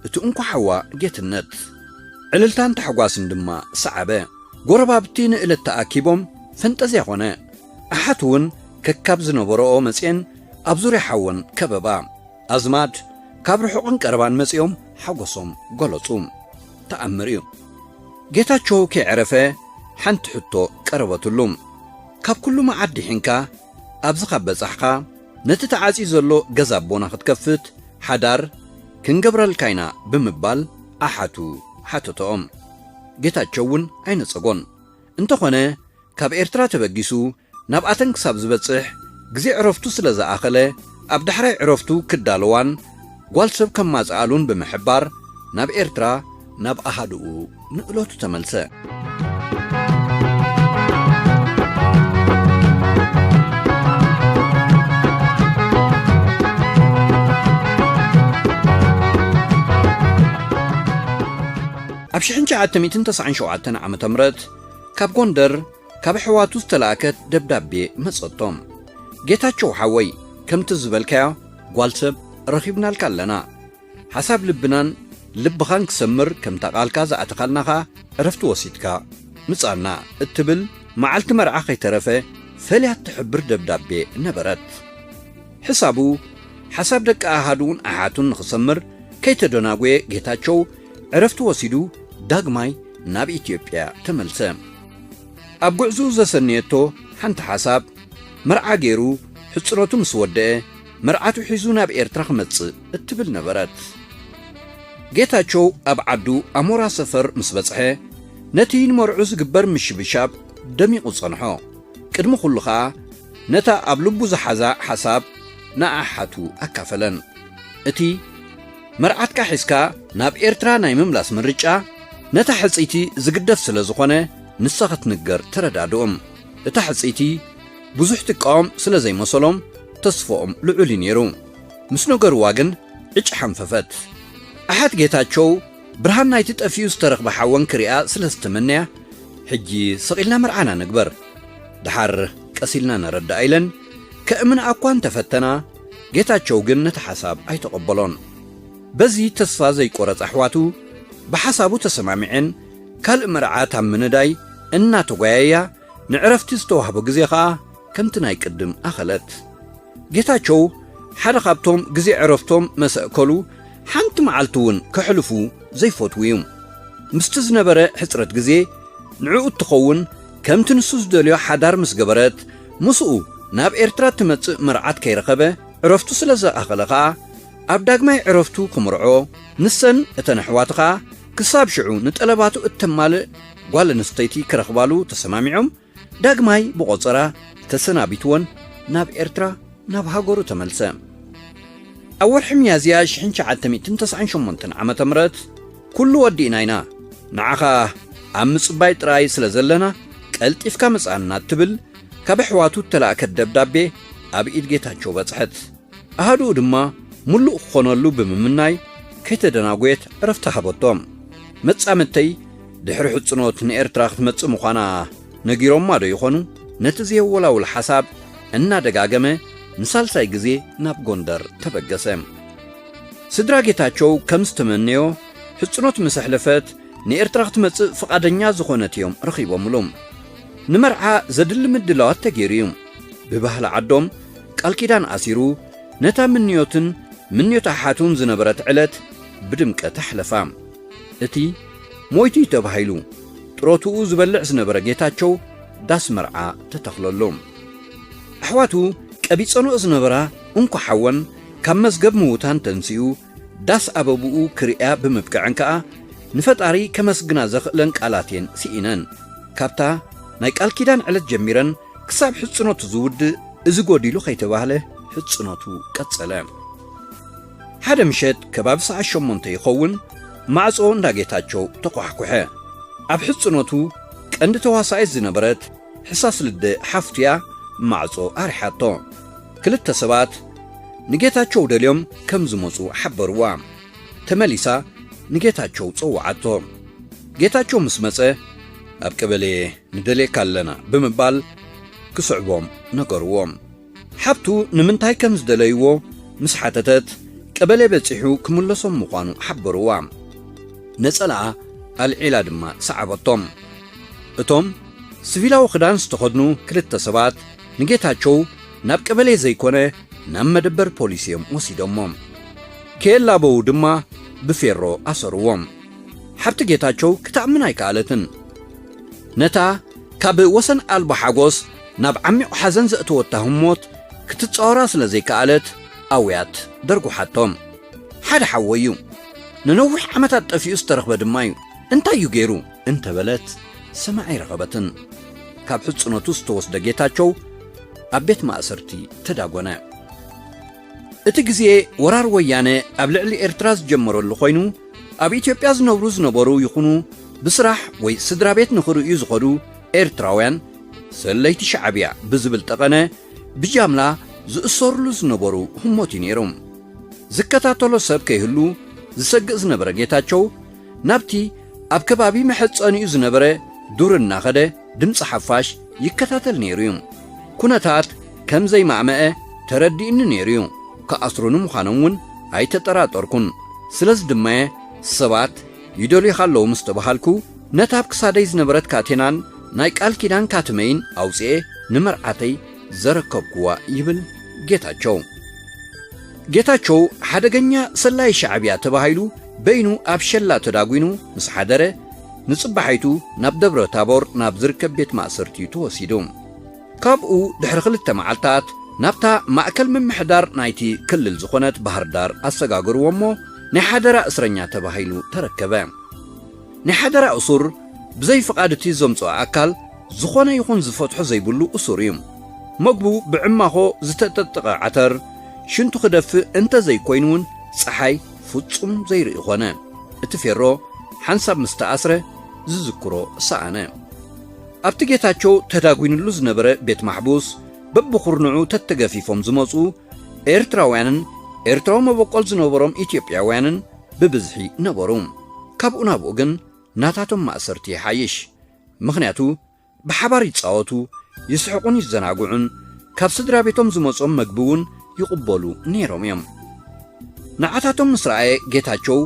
እቲ እንኮ ሓዋ ጌትነት። ዕልልታን ታሕጓስን ድማ ሰዓበ። ጎረባብቲ ንእለት ተኣኪቦም ፈንጠዝያ ኾነ። ኣሓት እውን ከካብ ዝነበረኦ መጽየን ኣብ ዙርያ ሓወን ከበባ። ኣዝማድ ካብ ርሑቕን ቀረባን መጺኦም ሓጎሶም ገለጹ። ተኣምር እዩ። ጌታቸው ከይዕረፈ ሓንቲ ሕቶ ቀረበትሉ። ካብ ኩሉ መዓት ድሒንካ ኣብዚ ካብ በጻሕኻ ነቲ ተዓጽዩ ዘሎ ገዛ ኣቦና ክትከፍት ሓዳር ክንገብረልካ ኢና ብምባል ኣሓቱ ሓተተኦም። ጌታቸው እውን ኣይነጸጎን። እንተኾነ ካብ ኤርትራ ተበጊሱ ናብ ኣተን ክሳብ ዝበጽሕ ግዜ ዕረፍቱ ስለ ዝኣኸለ ኣብ ዳሕራይ ዕረፍቱ ክዳለዋን ጓል ሰብ ከማጽኣሉን ብምሕባር ናብ ኤርትራ ናብ ኣሃዱኡ ንእለቱ ተመልሰ። ኣብ ሽሕን ትሽዓተ ሚእትን ተስዓን ሸውዓተን ዓመተ ምህረት ካብ ጎንደር ካብ ኣሕዋቱ ዝተላእከት ደብዳቤ መጸቶም። ጌታቸው ሓወይ፣ ከምቲ ዝበልካዮ ጓል ሰብ ረኺብናልካ ኣለና። ሓሳብ ልብናን ልብኻን ክሰምር፣ ከምታ ቃልካ ዝኣተኻልና ኸኣ ዕረፍቲ ወሲድካ ምጻና እትብል፣ መዓልቲ መርዓ ከይተረፈ ፈልያ እትሕብር ደብዳቤ ነበረት። ሕሳቡ፣ ሓሳብ ደቂ ኣሃዱን ኣሓቱን ንኽሰምር ከይተደናጎየ፣ ጌታቸው ዕረፍቲ ወሲዱ ዳግማይ ናብ ኢትዮጵያ ተመልሰ። ኣብ ጉዕዝኡ ዘሰነየቶ ሓንቲ ሓሳብ፣ መርዓ ገይሩ ሕጽኖቱ ምስ ወደአ፣ መርዓቱ ሒዙ ናብ ኤርትራ ክመጽእ እትብል ነበረት። ጌታቸው ኣብ ዓዱ ኣሞራ ሰፈር ምስ በጽሐ፣ ነቲ ንመርዑ ዝግበር ምሽብሻብ ደሚቑ ጸንሖ። ቅድሚ ኩሉ ኸኣ፣ ነታ ኣብ ልቡ ዝሓዛ ሓሳብ ንኣሓቱ ኣካፈለን። እቲ መርዓትካ ሒዝካ ናብ ኤርትራ ናይ ምምላስ ምርጫ፣ ነታ ሕጽይቲ ዝግደፍ ስለ ዝኾነ፣ ንሳ ክትንገር ተረዳድኦም። እታ ሕጽይቲ ብዙሕ ትቃወም ስለ ዘይመሰሎም፣ ተስፎኦም ልዑል እዩ ነይሩ። ምስ ነገርዋ ግን፣ ዕጭ ሓንፈፈት። ኣሓት ጌታቸው፣ ብርሃን ናይቲ ጠፊኡ ዝተረኽበ ሓወን ክሪኣ ስለ ዝተመነያ፣ ሕጂ ስቕ ኢልና መርዓና ንግበር፣ ደሓር ቀስ ኢልና ነረድኣ ኢለን ከእምንኣ እኳ እንተፈተና፣ ጌታቸው ግን ነቲ ሓሳብ ኣይተቐበሎን። በዚ ተስፋ ዘይቆረጽ ኣሕዋቱ ብሓሳቡ ተሰማሚዐን፣ ካልእ መርዓ ኣብ ምንዳይ እናተጓየያ፣ ንዕረፍቲ ዝተዋህቦ ግዜ ኸኣ ከምቲ ናይ ቅድም ኣኸለት። ጌታቸው ሓደ ካብቶም ግዜ ዕረፍቶም መሰእከሉ፣ ሓንቲ መዓልቲ እውን ከሕልፉ ዘይፈትዉ እዩ። ምስቲ ዝነበረ ሕጽረት ግዜ፣ ንዕኡ እትኸውን ከምቲ ንሱ ዝደልዮ ሓዳር ምስ ገበረት፣ ምስኡ ናብ ኤርትራ እትመጽእ መርዓት ከይረኸበ፣ ዕረፍቱ ስለ ዝኣኸለ ኸኣ፣ ኣብ ዳግማይ ዕረፍቱ ክምርዖ፣ ንሰን እተን ኣሕዋቱ ኸኣ ክሳብ ሽዑ ንጠለባቱ እተማልእ ጓል ኣንስተይቲ ክረኽባሉ ተሰማሚዖም፣ ዳግማይ ብቖጸራ ተሰናቢትወን ናብ ኤርትራ፣ ናብ ሃገሩ ተመልሰ። ኣብ ወርሒ ሚያዝያ ሽሕን ትሽዓተ ሚእትን ተስዓን ሸሞንተን ዓመተ ምህረት፣ "ኩሉ ወዲእና ኢና፣ ንዓኻ ኣብ ምጽባይ ጥራይ ስለ ዘለና፣ ቀልጢፍካ ምጽኣና" እትብል ካብ ኣሕዋቱ እተላእከት ደብዳቤ ኣብ ኢድ ጌታቸው በጽሐት። ኣሃዱኡ ድማ ምሉእ ክኾነሉ ብምምናይ፣ ከይተደናጎየት ዕረፍቲ ሃበቶም። መጻምድተይ ድሕሪ ሕጽኖት ንኤርትራ ክትመጽእ ምዃና ነጊሮማ ዶ ይኾኑ? ነቲ ዘየወላውል ሓሳብ እናደጋገመ ንሳልሳይ ግዜ ናብ ጎንደር ተበገሰ። ስድራ ጌታቸው ከም ዝተመነዮ፣ ሕጽኖት ምስ ኣሕለፈት ንኤርትራ ክትመጽእ ፍቓደኛ ዝኾነት እዮም ረኺቦምሉ። ንመርዓ ዘድሊ ምድላዋት ተገይሩ እዩ። ብባህሊ ዓዶም ቃል ኪዳን ኣሲሩ፣ ነታ ምንዮትን ምንዮት ኣሓቱን ዝነበረት ዕለት ብድምቀት ኣሕለፋ። እቲ ሞይቱ እዩ ተባሂሉ ጥሮትኡ ዝበልዕ ዝነበረ ጌታቸው ዳስ መርዓ ተተኽለሉ። ኣሕዋቱ ቀቢጸንኦ ዝነበራ እንኮ ሓወን ካብ መዝገብ ምዉታን ተንሲኡ ዳስ ኣበብኡ ክርእያ ብምብቅዐን ከኣ ንፈጣሪ ከመስግና ዘኽእለን ቃላት እየን ስኢነን። ካብታ ናይ ቃል ኪዳን ዕለት ጀሚረን ክሳብ ሕጽኖቱ ዝውድእ እዚ ጎዲሉ ከይተባህለ ሕጽኖቱ ቀጸለ። ሓደ ምሸት ከባቢ ሰዓት ሸሞንተ ይኸውን፣ ማዕጾ እንዳ ጌታቸው ተኳሕኩሐ። ኣብ ሕጽኖቱ ቀንዲ ተዋሳኢት ዝነበረት ሕሳስ ልደ ሓፍቱያ ማዕጾ ኣርሓቶ። ክልተ ሰባት ንጌታቸው ደልዮም ከም ዝመጹ ሓበርዋ። ተመሊሳ ንጌታቸው ጸውዓቶ። ጌታቸው ምስ መጸ፣ "ኣብ ቀበሌ ንደልየካ ኣለና" ብምባል ክስዕቦም ነገርዎ። ሓብቱ ንምንታይ ከም ዝደለይዎ ምስ ሓተተት፣ ቀበሌ በጺሑ ክምለሶም ምዃኑ ሓበርዋ። ነጸላኣ ኣልዒላ ድማ ሰዓበቶም። እቶም ስቪላዊ ክዳን ዝተኸድኑ ክልተ ሰባት ንጌታቸው ናብ ቀበሌ ዘይኮነ ናብ መደበር ፖሊስ እዮም ወሲዶሞ። ከየላበዉ ድማ ብፌሮ ኣሰርዎም። ሓብቲ ጌታቸው ክትኣምን ኣይከኣለትን። ነታ ካብ ወሰን ኣልቦ ሓጎስ ናብ ዓሚቕ ሓዘን ዘእተወታ ህሞት ክትጻወራ ስለ ዘይከኣለት ኣውያት ደርጉሓቶም። ሓደ ሓወይ እዩ። ንነዊሕ ዓመታት ጠፊኡ ዝተረኽበ ድማ እዩ። እንታይ እዩ ገይሩ? እንተበለት ሰማዒ ረኸበትን። ካብ ሕጽኖቱ ዝተወስደ ጌታቸው ኣብ ቤት ማእሰርቲ ተዳጎነ። እቲ ግዜ ወራር ወያነ ኣብ ልዕሊ ኤርትራ ዝጀመረሉ ኮይኑ፣ ኣብ ኢትዮጵያ ዝነብሩ ዝነበሩ ይኹኑ ብስራሕ ወይ ስድራ ቤት ንኽርእዩ ዝኸዱ ኤርትራውያን ሰለይቲ ሻዕብያ ብዝብል ጠቐነ ብጃምላ ዝእሰሩሉ ዝነበሩ ህሞት እዩ ነይሩ። ዝከታተሎ ሰብ ከይህሉ ዝሰግእ ዝነበረ ጌታቸው ናብቲ ኣብ ከባቢ መሐጸኒኡ ዝነበረ ዱር እናኸደ ድምፂ ሓፋሽ ይከታተል ነይሩ እዩ። ኩነታት ከም ዘይማእመአ ተረዲእኒ ነይሩ እዩ። ክኣስሩኒ ምዃኖም እውን ኣይተጠራጠርኩን። ስለዚ ድማ እየ ሰባት ይደልዩኻ ኣለዉ ምስ ተባሃልኩ፣ ነታ ኣብ ክሳደይ ዝነበረት ካቴናን ናይ ቃል ኪዳን ካትመይን ኣውፅኤ ንመርዓተይ ዘረከብኩዋ ይብል ጌታቸው። ጌታቸው ሓደገኛ ሰላይ ሻዕብያ ተባሂሉ በይኑ ኣብ ሸላ ተዳጒኑ ምስ ሓደረ፣ ንጽባሒቱ ናብ ደብረ ታቦር ናብ ዝርከብ ቤት ማእሰርቲ ተወሲዱ። ካብኡ ድሕሪ ክልተ መዓልታት ናብታ ማእከል ምምሕዳር ናይቲ ክልል ዝኾነት ባህር ዳር ኣሰጋገርዎ እሞ ናይ ሓደራ እስረኛ ተባሂሉ ተረከበ። ናይ ሓደራ እሱር ብዘይ ፍቓድ እቲ ዘምጽኦ ኣካል ዝኾነ ይኹን ዝፈትሖ ዘይብሉ እሱር እዩ። መግቡ ብዕማኾ ዝተጠጥቀ ዓተር ሽንቱ ክደፍእ እንተ ዘይኮይኑ እውን ጸሓይ ፍጹም ዘይርኢ ኾነ። እቲ ፌሮ ሓንሳብ ምስ ተኣስረ ዝዝክሮ ሰኣነ። ኣብቲ ጌታቸው ተዳጒንሉ ዝነበረ ቤት ማሕቡስ በብኹርንዑ ተተገፊፎም ዝመጹ ኤርትራውያንን ኤርትራዊ መበቆል ዝነበሮም ኢትዮጵያውያንን ብብዝሒ ነበሩ። ካብኡ ናብኡ ግን ናታቶም ማእሰርቲ ይሓይሽ። ምኽንያቱ ብሓባር ይጻወቱ፣ ይስሕቑን ይዘናግዑን ካብ ስድራ ቤቶም ዝመጾም መግቢ እውን ይቕበሉ ነይሮም እዮም። ንዓታቶም ምስ ረኣየ ጌታቸው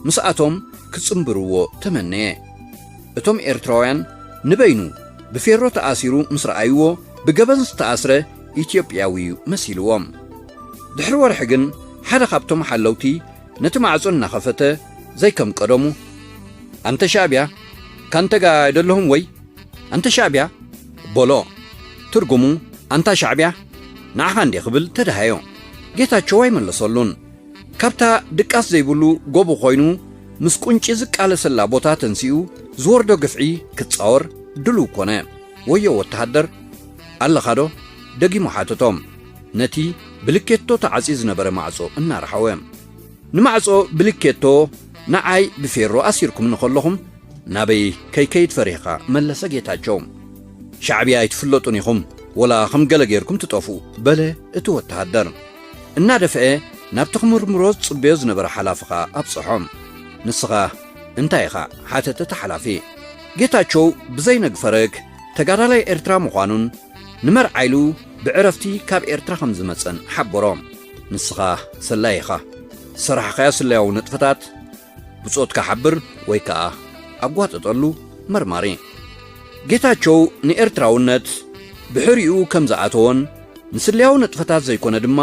ምስኣቶም ክጽንብርዎ ተመነየ። እቶም ኤርትራውያን ንበይኑ ብፌሮ ተኣሲሩ ምስ ረኣይዎ ብገበን ዝተኣስረ ኢትዮጵያዊ እዩ መሲልዎም። ድሕሪ ወርሒ ግን ሓደ ካብቶም ሓለውቲ ነቲ ማዕጾ እናኸፈተ ዘይከም ቀደሙ ኣንተ ሻዕብያ ካንተ ጋ ኣይደለኹም ወይ ኣንተ ሻዕብያ በሎ። ትርጉሙ ኣንታ ሻዕብያ ንዓኻ እንዴ ክብል ተደሃዮ። ጌታቸው ኣይመለሰሉን። ካብታ ድቃስ ዘይብሉ ጎቦ ኮይኑ ምስ ቁንጪ ዝቃለሰላ ቦታ ተንሲኡ ዝወርዶ ግፍዒ ክጻወር ድሉው ኮነ። ወዮ ወተሃደር ኣለኻዶ? ደጊሙ ሓተቶም። ነቲ ብልኬቶ ተዓጽዩ ዝነበረ ማዕጾ እናረሓወ። ንማዕጾ ብልኬቶ ንዓይ ብፌሮ ኣሲርኩምኒ ከለኹም ናበይ ከይከይድ ፈሪሕካ መለሰ ጌታቸው። ሻዕብያ ኣይትፍለጡን ኢኹም ወላ ከም ገለ ጌርኩም ትጠፍኡ በለ እቲ ወተሃደር። እናደፍአ ናብቲ ክምርምሮ ዝጽበዮ ዝነበረ ሓላፊ ኸኣ ኣብጽሖ። ንስኻ እንታይ ኢኻ ሓተተ እቲ ሓላፊ። ጌታቸው ብዘይነግፈረግ ተጋዳላይ ኤርትራ ምዃኑን ንመርዓ ኢሉ ብዕረፍቲ ካብ ኤርትራ ከም ዝመጸን ሓበሮ። ንስኻ ሰላይ ኢኻ። ዝሰራሕኻዮ ስለያዊ ንጥፈታት ብጾትካ ሓብር ወይ ከኣ ኣጓጥጠሉ መርማሪ። ጌታቸው ንኤርትራውነት ብሕሪኡ ከም ዝኣተዎን ንስለያዊ ንጥፈታት ዘይኮነ ድማ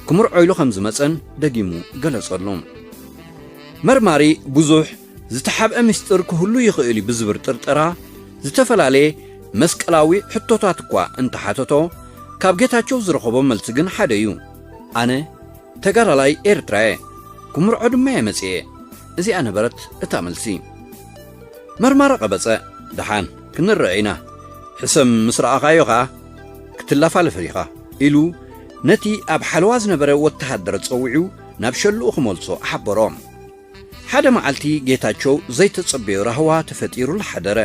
ክምርዖ ኢሉ ከም ዝመጸን ደጊሙ ገለጸሉ። መርማሪ ብዙሕ ዝተሓብአ ምስጢር ክህሉ ይኽእል እዩ ብዝብል ጥርጠራ ዝተፈላለየ መስቀላዊ ሕቶታት እኳ እንተሓተቶ ካብ ጌታቸው ዝረኸቦ መልሲ ግን ሓደ እዩ። ኣነ ተጋዳላይ ኤርትራየ ክምርዖ ድማ እየ መጽኤ። እዚኣ ነበረት እታ መልሲ። መርማሪ ቀበጸ። ደሓን ክንረአ ኢና። ሕሰም ምስ ረኣኻዮ ኸኣ ክትላፋለፍ ኢኻ ኢሉ ነቲ ኣብ ሓለዋ ዝነበረ ወተሃደር ጸዊዑ ናብ ሸልኡ ክመልሶ ሓበሮ። ሓደ መዓልቲ ጌታቸው ዘይተጸበዮ ራህዋ ተፈጢሩሉ ሓደረ።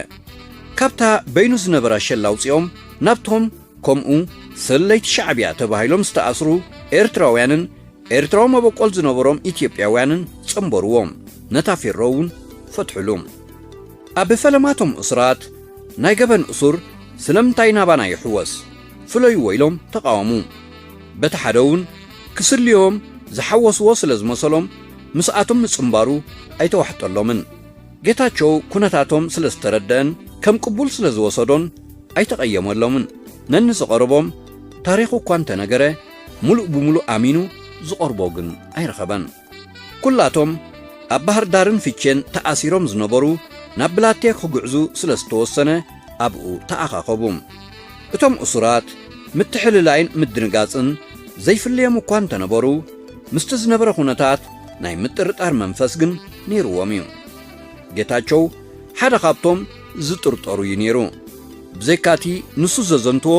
ካብታ በይኑ ዝነበራ ሸላ ኣውጺኦም ናብቶም ከምኡ ሰለይቲ ሻዕብያ ተባሂሎም ዝተኣስሩ ኤርትራውያንን ኤርትራዊ መበቆል ዝነበሮም ኢትዮጵያውያንን ጸንበርዎም። ነታ ፌሮ እውን ፈትሕሉ። ኣብ ፈለማቶም እሱራት ናይ ገበን እሱር ስለምንታይ ናባና ይሕወስ? ፍለይዎ ኢሎም ተቓወሙ። በቲ ሓደ እውን ክስልዮም ዝሓወስዎ ስለ ዝመሰሎም ምስኣቶም ምጽንባሩ ኣይተዋሕጠሎምን። ጌታቸው ኩነታቶም ስለ ዝተረደአን ከም ቅቡል ስለ ዝወሰዶን ኣይተቐየመሎምን። ነንዝቐረቦም ታሪኹ እኳ እንተነገረ፣ ምሉእ ብምሉእ ኣሚኑ ዝቐርቦ ግን ኣይረኸበን። ኩላቶም ኣብ ባህር ዳርን ፍቼን ተኣሲሮም ዝነበሩ ናብ ብላቴ ክጉዕዙ ስለ ዝተወሰነ ኣብኡ ተኣኻኸቡ። እቶም እሱራት ምትሕልላይን ምድንጋጽን ዘይፍለዮም እኳ እንተነበሩ፣ ምስቲ ዝነበረ ኩነታት ናይ ምጥርጣር መንፈስ ግን ነይርዎም እዩ። ጌታቸው ሓደ ካብቶም ዝጥርጠሩ እዩ ነይሩ። ብዘይካቲ ንሱ ዘዘንትዎ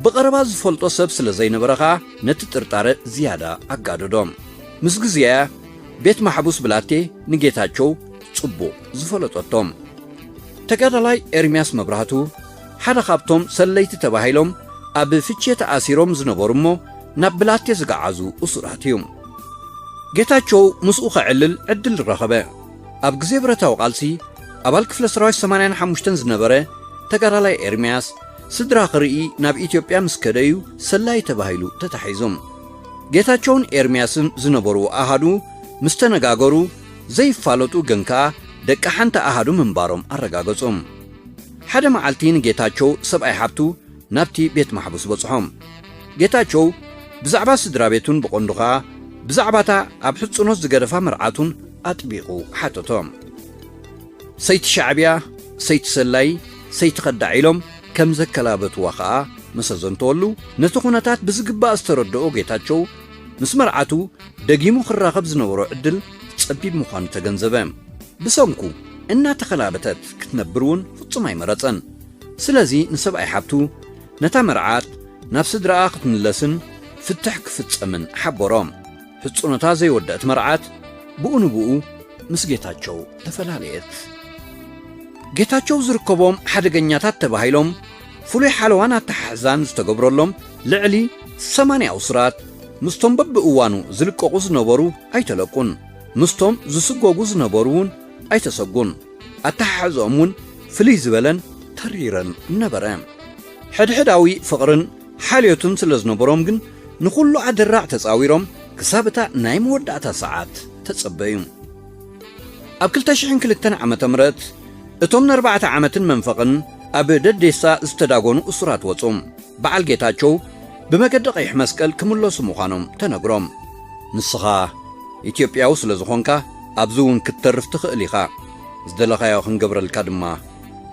ብቐረባ ዝፈልጦ ሰብ ስለ ዘይነበረ ኸኣ ነቲ ጥርጣረ ዝያዳ ኣጋደዶ። ምስ ግዜ እያ ቤት ማሕቡስ ብላቴ ንጌታቸው ጽቡቕ ዝፈለጠቶም። ተጋዳላይ ኤርምያስ መብራህቱ ሓደ ካብቶም ሰለይቲ ተባሂሎም ኣብ ፍቼ ተኣሲሮም ዝነበሩ እሞ ናብ ብላቴ ዝገዓዙ እሱራት እዩ። ጌታቸው ምስኡ ከዕልል ዕድል ረኸበ። ኣብ ግዜ ብረታዊ ቃልሲ ኣባል ክፍለ ሰራዊት ሰማንያን ሓሙሽተን ዝነበረ ተጋዳላይ ኤርምያስ፣ ስድራ ክርኢ ናብ ኢትዮጵያ ምስ ከደዩ ሰላይ ተባሂሉ ተታሒዙ። ጌታቸውን ኤርምያስን ዝነበሩ ኣሃዱ ምስ ተነጋገሩ፣ ዘይፋለጡ ግን ከኣ ደቂ ሓንቲ ኣሃዱ ምንባሮም ኣረጋገጹ። ሓደ መዓልቲ ንጌታቸው ሰብኣይ ሓብቱ ናብቲ ቤት ማሕቡስ በጽሖም። ጌታቸው ብዛዕባ ስድራ ቤቱን ብቐንዱ ኸኣ ብዛዕባታ ኣብ ሕጽኖት ዝገደፋ መርዓቱን ኣጥቢቑ ሓተቶም። ሰይቲ ሻዕብያ፣ ሰይቲ ሰላይ፣ ሰይቲ ኸዳዕ ኢሎም ከም ዘከላበትዋ ኸኣ መሰዘንተወሉ፣ ነቲ ኹነታት ብዝግባእ ዝተረድኦ ጌታቸው፣ ምስ መርዓቱ ደጊሙ ክራኸብ ዝነበሮ ዕድል ጸቢብ ምዃኑ ተገንዘበ። ብሰንኩ እናተኸላበተት ክትነብር እውን ፍጹም ኣይመረጸን። ስለዚ ንሰብኣይ ሓብቱ ነታ መርዓት ናብ ስድራኣ ክትምለስን ፍትሕ ክፍጸምን ሓበሮ። ሕጽኖታ ዘይወደአት መርዓት ብኡ ንብኡ ምስ ጌታቸው ተፈላለየት። ጌታቸው ዝርከቦም ሓደገኛታት ተባሂሎም ፍሉይ ሓለዋን ኣተሓሕዛን ዝተገብረሎም ልዕሊ ሰማንያ ኣውስራት ምስቶም በብእዋኑ ዝልቀቑ ዝነበሩ ኣይተለቁን። ምስቶም ዝስጎጉ ዝነበሩ እውን ኣይተሰጉን። ኣተሓሕዝኦም እውን ፍልይ ዝበለን ተሪረን ነበረ። ሕድሕዳዊ ፍቕርን ሓልዮትን ስለ ዝነበሮም ግን ንኹሉ ኣደራዕ ተጻዊሮም ክሳብ እታ ናይ መወዳእታ ሰዓት ተጸበዩ። ኣብ ክልተ ሽሕን ክልተን ዓመተ ምህረት እቶም ንኣርባዕተ ዓመትን መንፈቕን ኣብ ደዴሳ ዝተዳጎኑ እሱራት ወጹ። በዓል ጌታቸው ብመገዲ ቀይሕ መስቀል ክምለሱ ምዃኖም ተነግሮም። ንስኻ ኢትዮጵያዊ ስለ ዝኾንካ ኣብዚ እውን ክትተርፍ ትኽእል ኢኻ። ዝደለኻዮ ክንገብረልካ ድማ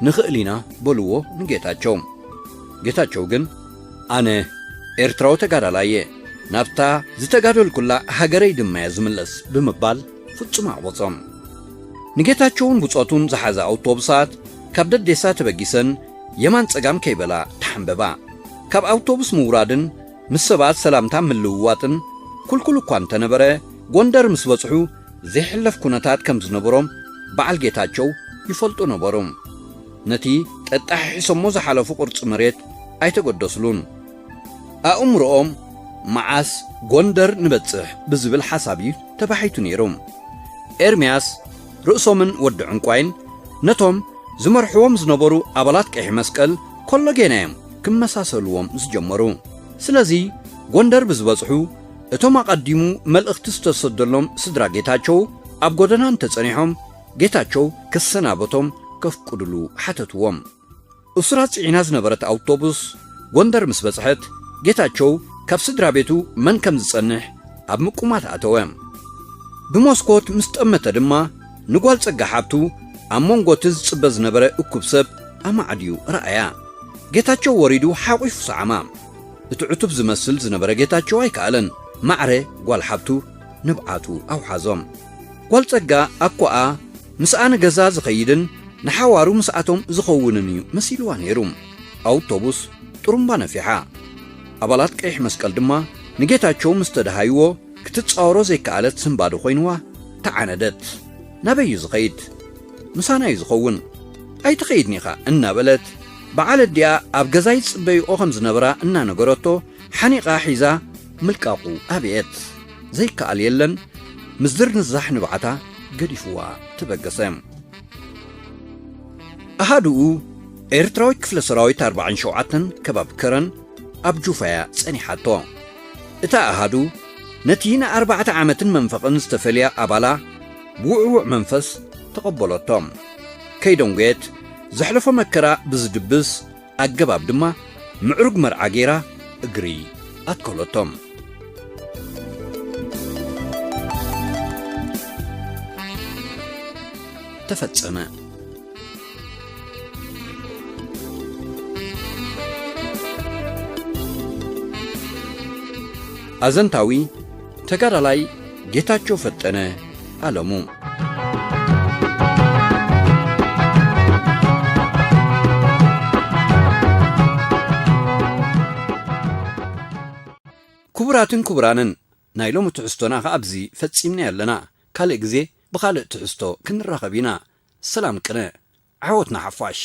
ንኽእል ኢና በልዎ ንጌታቸው። ጌታቸው ግን ኣነ ኤርትራዊ ተጋዳላይ እየ፣ ናብታ ዝተጋደልኩላ ሃገረይ ድማ እየ ዝምለስ ብምባል ፍጹም ኣቕበጾም። ንጌታቸውን ብጾቱን ዝሓዛ ኣውቶቡሳት ካብ ደዴሳ ተበጊሰን የማን ጸጋም ከይበላ ተሓንበባ። ካብ ኣውቶቡስ ምውራድን ምስ ሰባት ሰላምታ ምልውዋጥን ኩልኩል እኳ እንተነበረ፣ ጎንደር ምስ በጽሑ ዘይሕለፍ ኩነታት ከም ዝነበሮም በዓል ጌታቸው ይፈልጡ ነበሩ። ነቲ ጠጣሒሶሞ ዝሓለፉ ቅርጺ መሬት ኣይተገደስሉን። ኣእምሮኦም መዓስ ጎንደር ንበጽሕ ብዝብል ሓሳብ እዩ ተባሒቱ ነይሩ። ኤርምያስ ርእሶምን ወዲ ዕንቋይን ነቶም ዝመርሕዎም ዝነበሩ ኣባላት ቀይሕ መስቀል ኮሎጌና እዮም ክመሳሰልዎም ዝጀመሩ። ስለዚ ጎንደር ብዝበጽሑ እቶም ኣቐዲሙ መልእኽቲ ዝተሰደሎም ስድራ ጌታቸው ኣብ ጎደና እንተጸኒሖም ጌታቸው ክሰናበቶም ከፍቅድሉ ሓተትዎም። እሱራት ጽዒና ዝነበረት ኣውቶቡስ ጎንደር ምስ በጽሐት፣ ጌታቸው ካብ ስድራ ቤቱ መን ከም ዝጸንሕ ኣብ ምቁማት ኣተወ። ብመስኮት ምስ ጠመተ ድማ ንጓል ጸጋ ሓብቱ ኣብ መንጎ እቲ ዝጽበ ዝነበረ እኩብ ሰብ ኣማዕድዩ ረኣያ። ጌታቸው ወሪዱ ሓቑፉ ሰዓማ። እቲ ዕቱብ ዝመስል ዝነበረ ጌታቸው ኣይከኣለን። ማዕረ ጓል ሓብቱ ንብዓቱ ኣውሓዞም። ጓል ጸጋ ኣኮኣ ምስኣ ንገዛ ዝኸይድን ንሓዋሩ ምስኣቶም ዝኸውንን እዩ መሲልዋ ነይሩ። ኣውቶቡስ ጥሩምባ ነፊሓ። ኣባላት ቀይሕ መስቀል ድማ ንጌታቸው ምስ ተደሃይዎ ክትጻወሮ ዘይከኣለት ስንባደ ኮይንዋ ተዓነደት። ናበይ እዩ ዝኸይድ? ምሳና እዩ ዝኸውን። ኣይትኸይድን ኢኻ እናበለት በዓል ኣዲኣ ኣብ ገዛ ይጽበይኦ ከም ዝነበራ እናነገረቶ ሓኒቓ ሒዛ ምልቃቑ ኣብየት። ዘይከኣል የለን። ምስድር ንዛሕ ንብዓታ ገዲፍዋ ተበገሰ። ኣሃዱኡ ኤርትራዊት ክፍለ ሰራዊት ኣርባዓን ሸውዓተን ከባቢ ከረን ኣብ ጁፋያ ጸኒሓቶ። እታ ኣሃዱ ነቲ ንኣርባዕተ ዓመትን መንፈቕን ዝተፈልያ ኣባላ ብውዕዉዕ መንፈስ ተቐበለቶ። ከይደንጎየት ዘሕለፎ መከራ ብዝድብስ ኣገባብ ድማ ምዕሩግ መርዓ ገይራ እግሪ ኣትከለቶም። ተፈጸመ። ኣዘንታዊ ተጋዳላይ ጌታቸው ፈጠነ ኣለሙ። ክቡራትን ክቡራንን፣ ናይ ሎሚ ትሕዝቶና ኸኣ ኣብዚ ፈጺምና ኣለና። ካልእ ግዜ ብኻልእ ትሕዝቶ ክንራኸብ ኢና። ሰላም ቅነ፣ ዓወት ንሓፋሽ።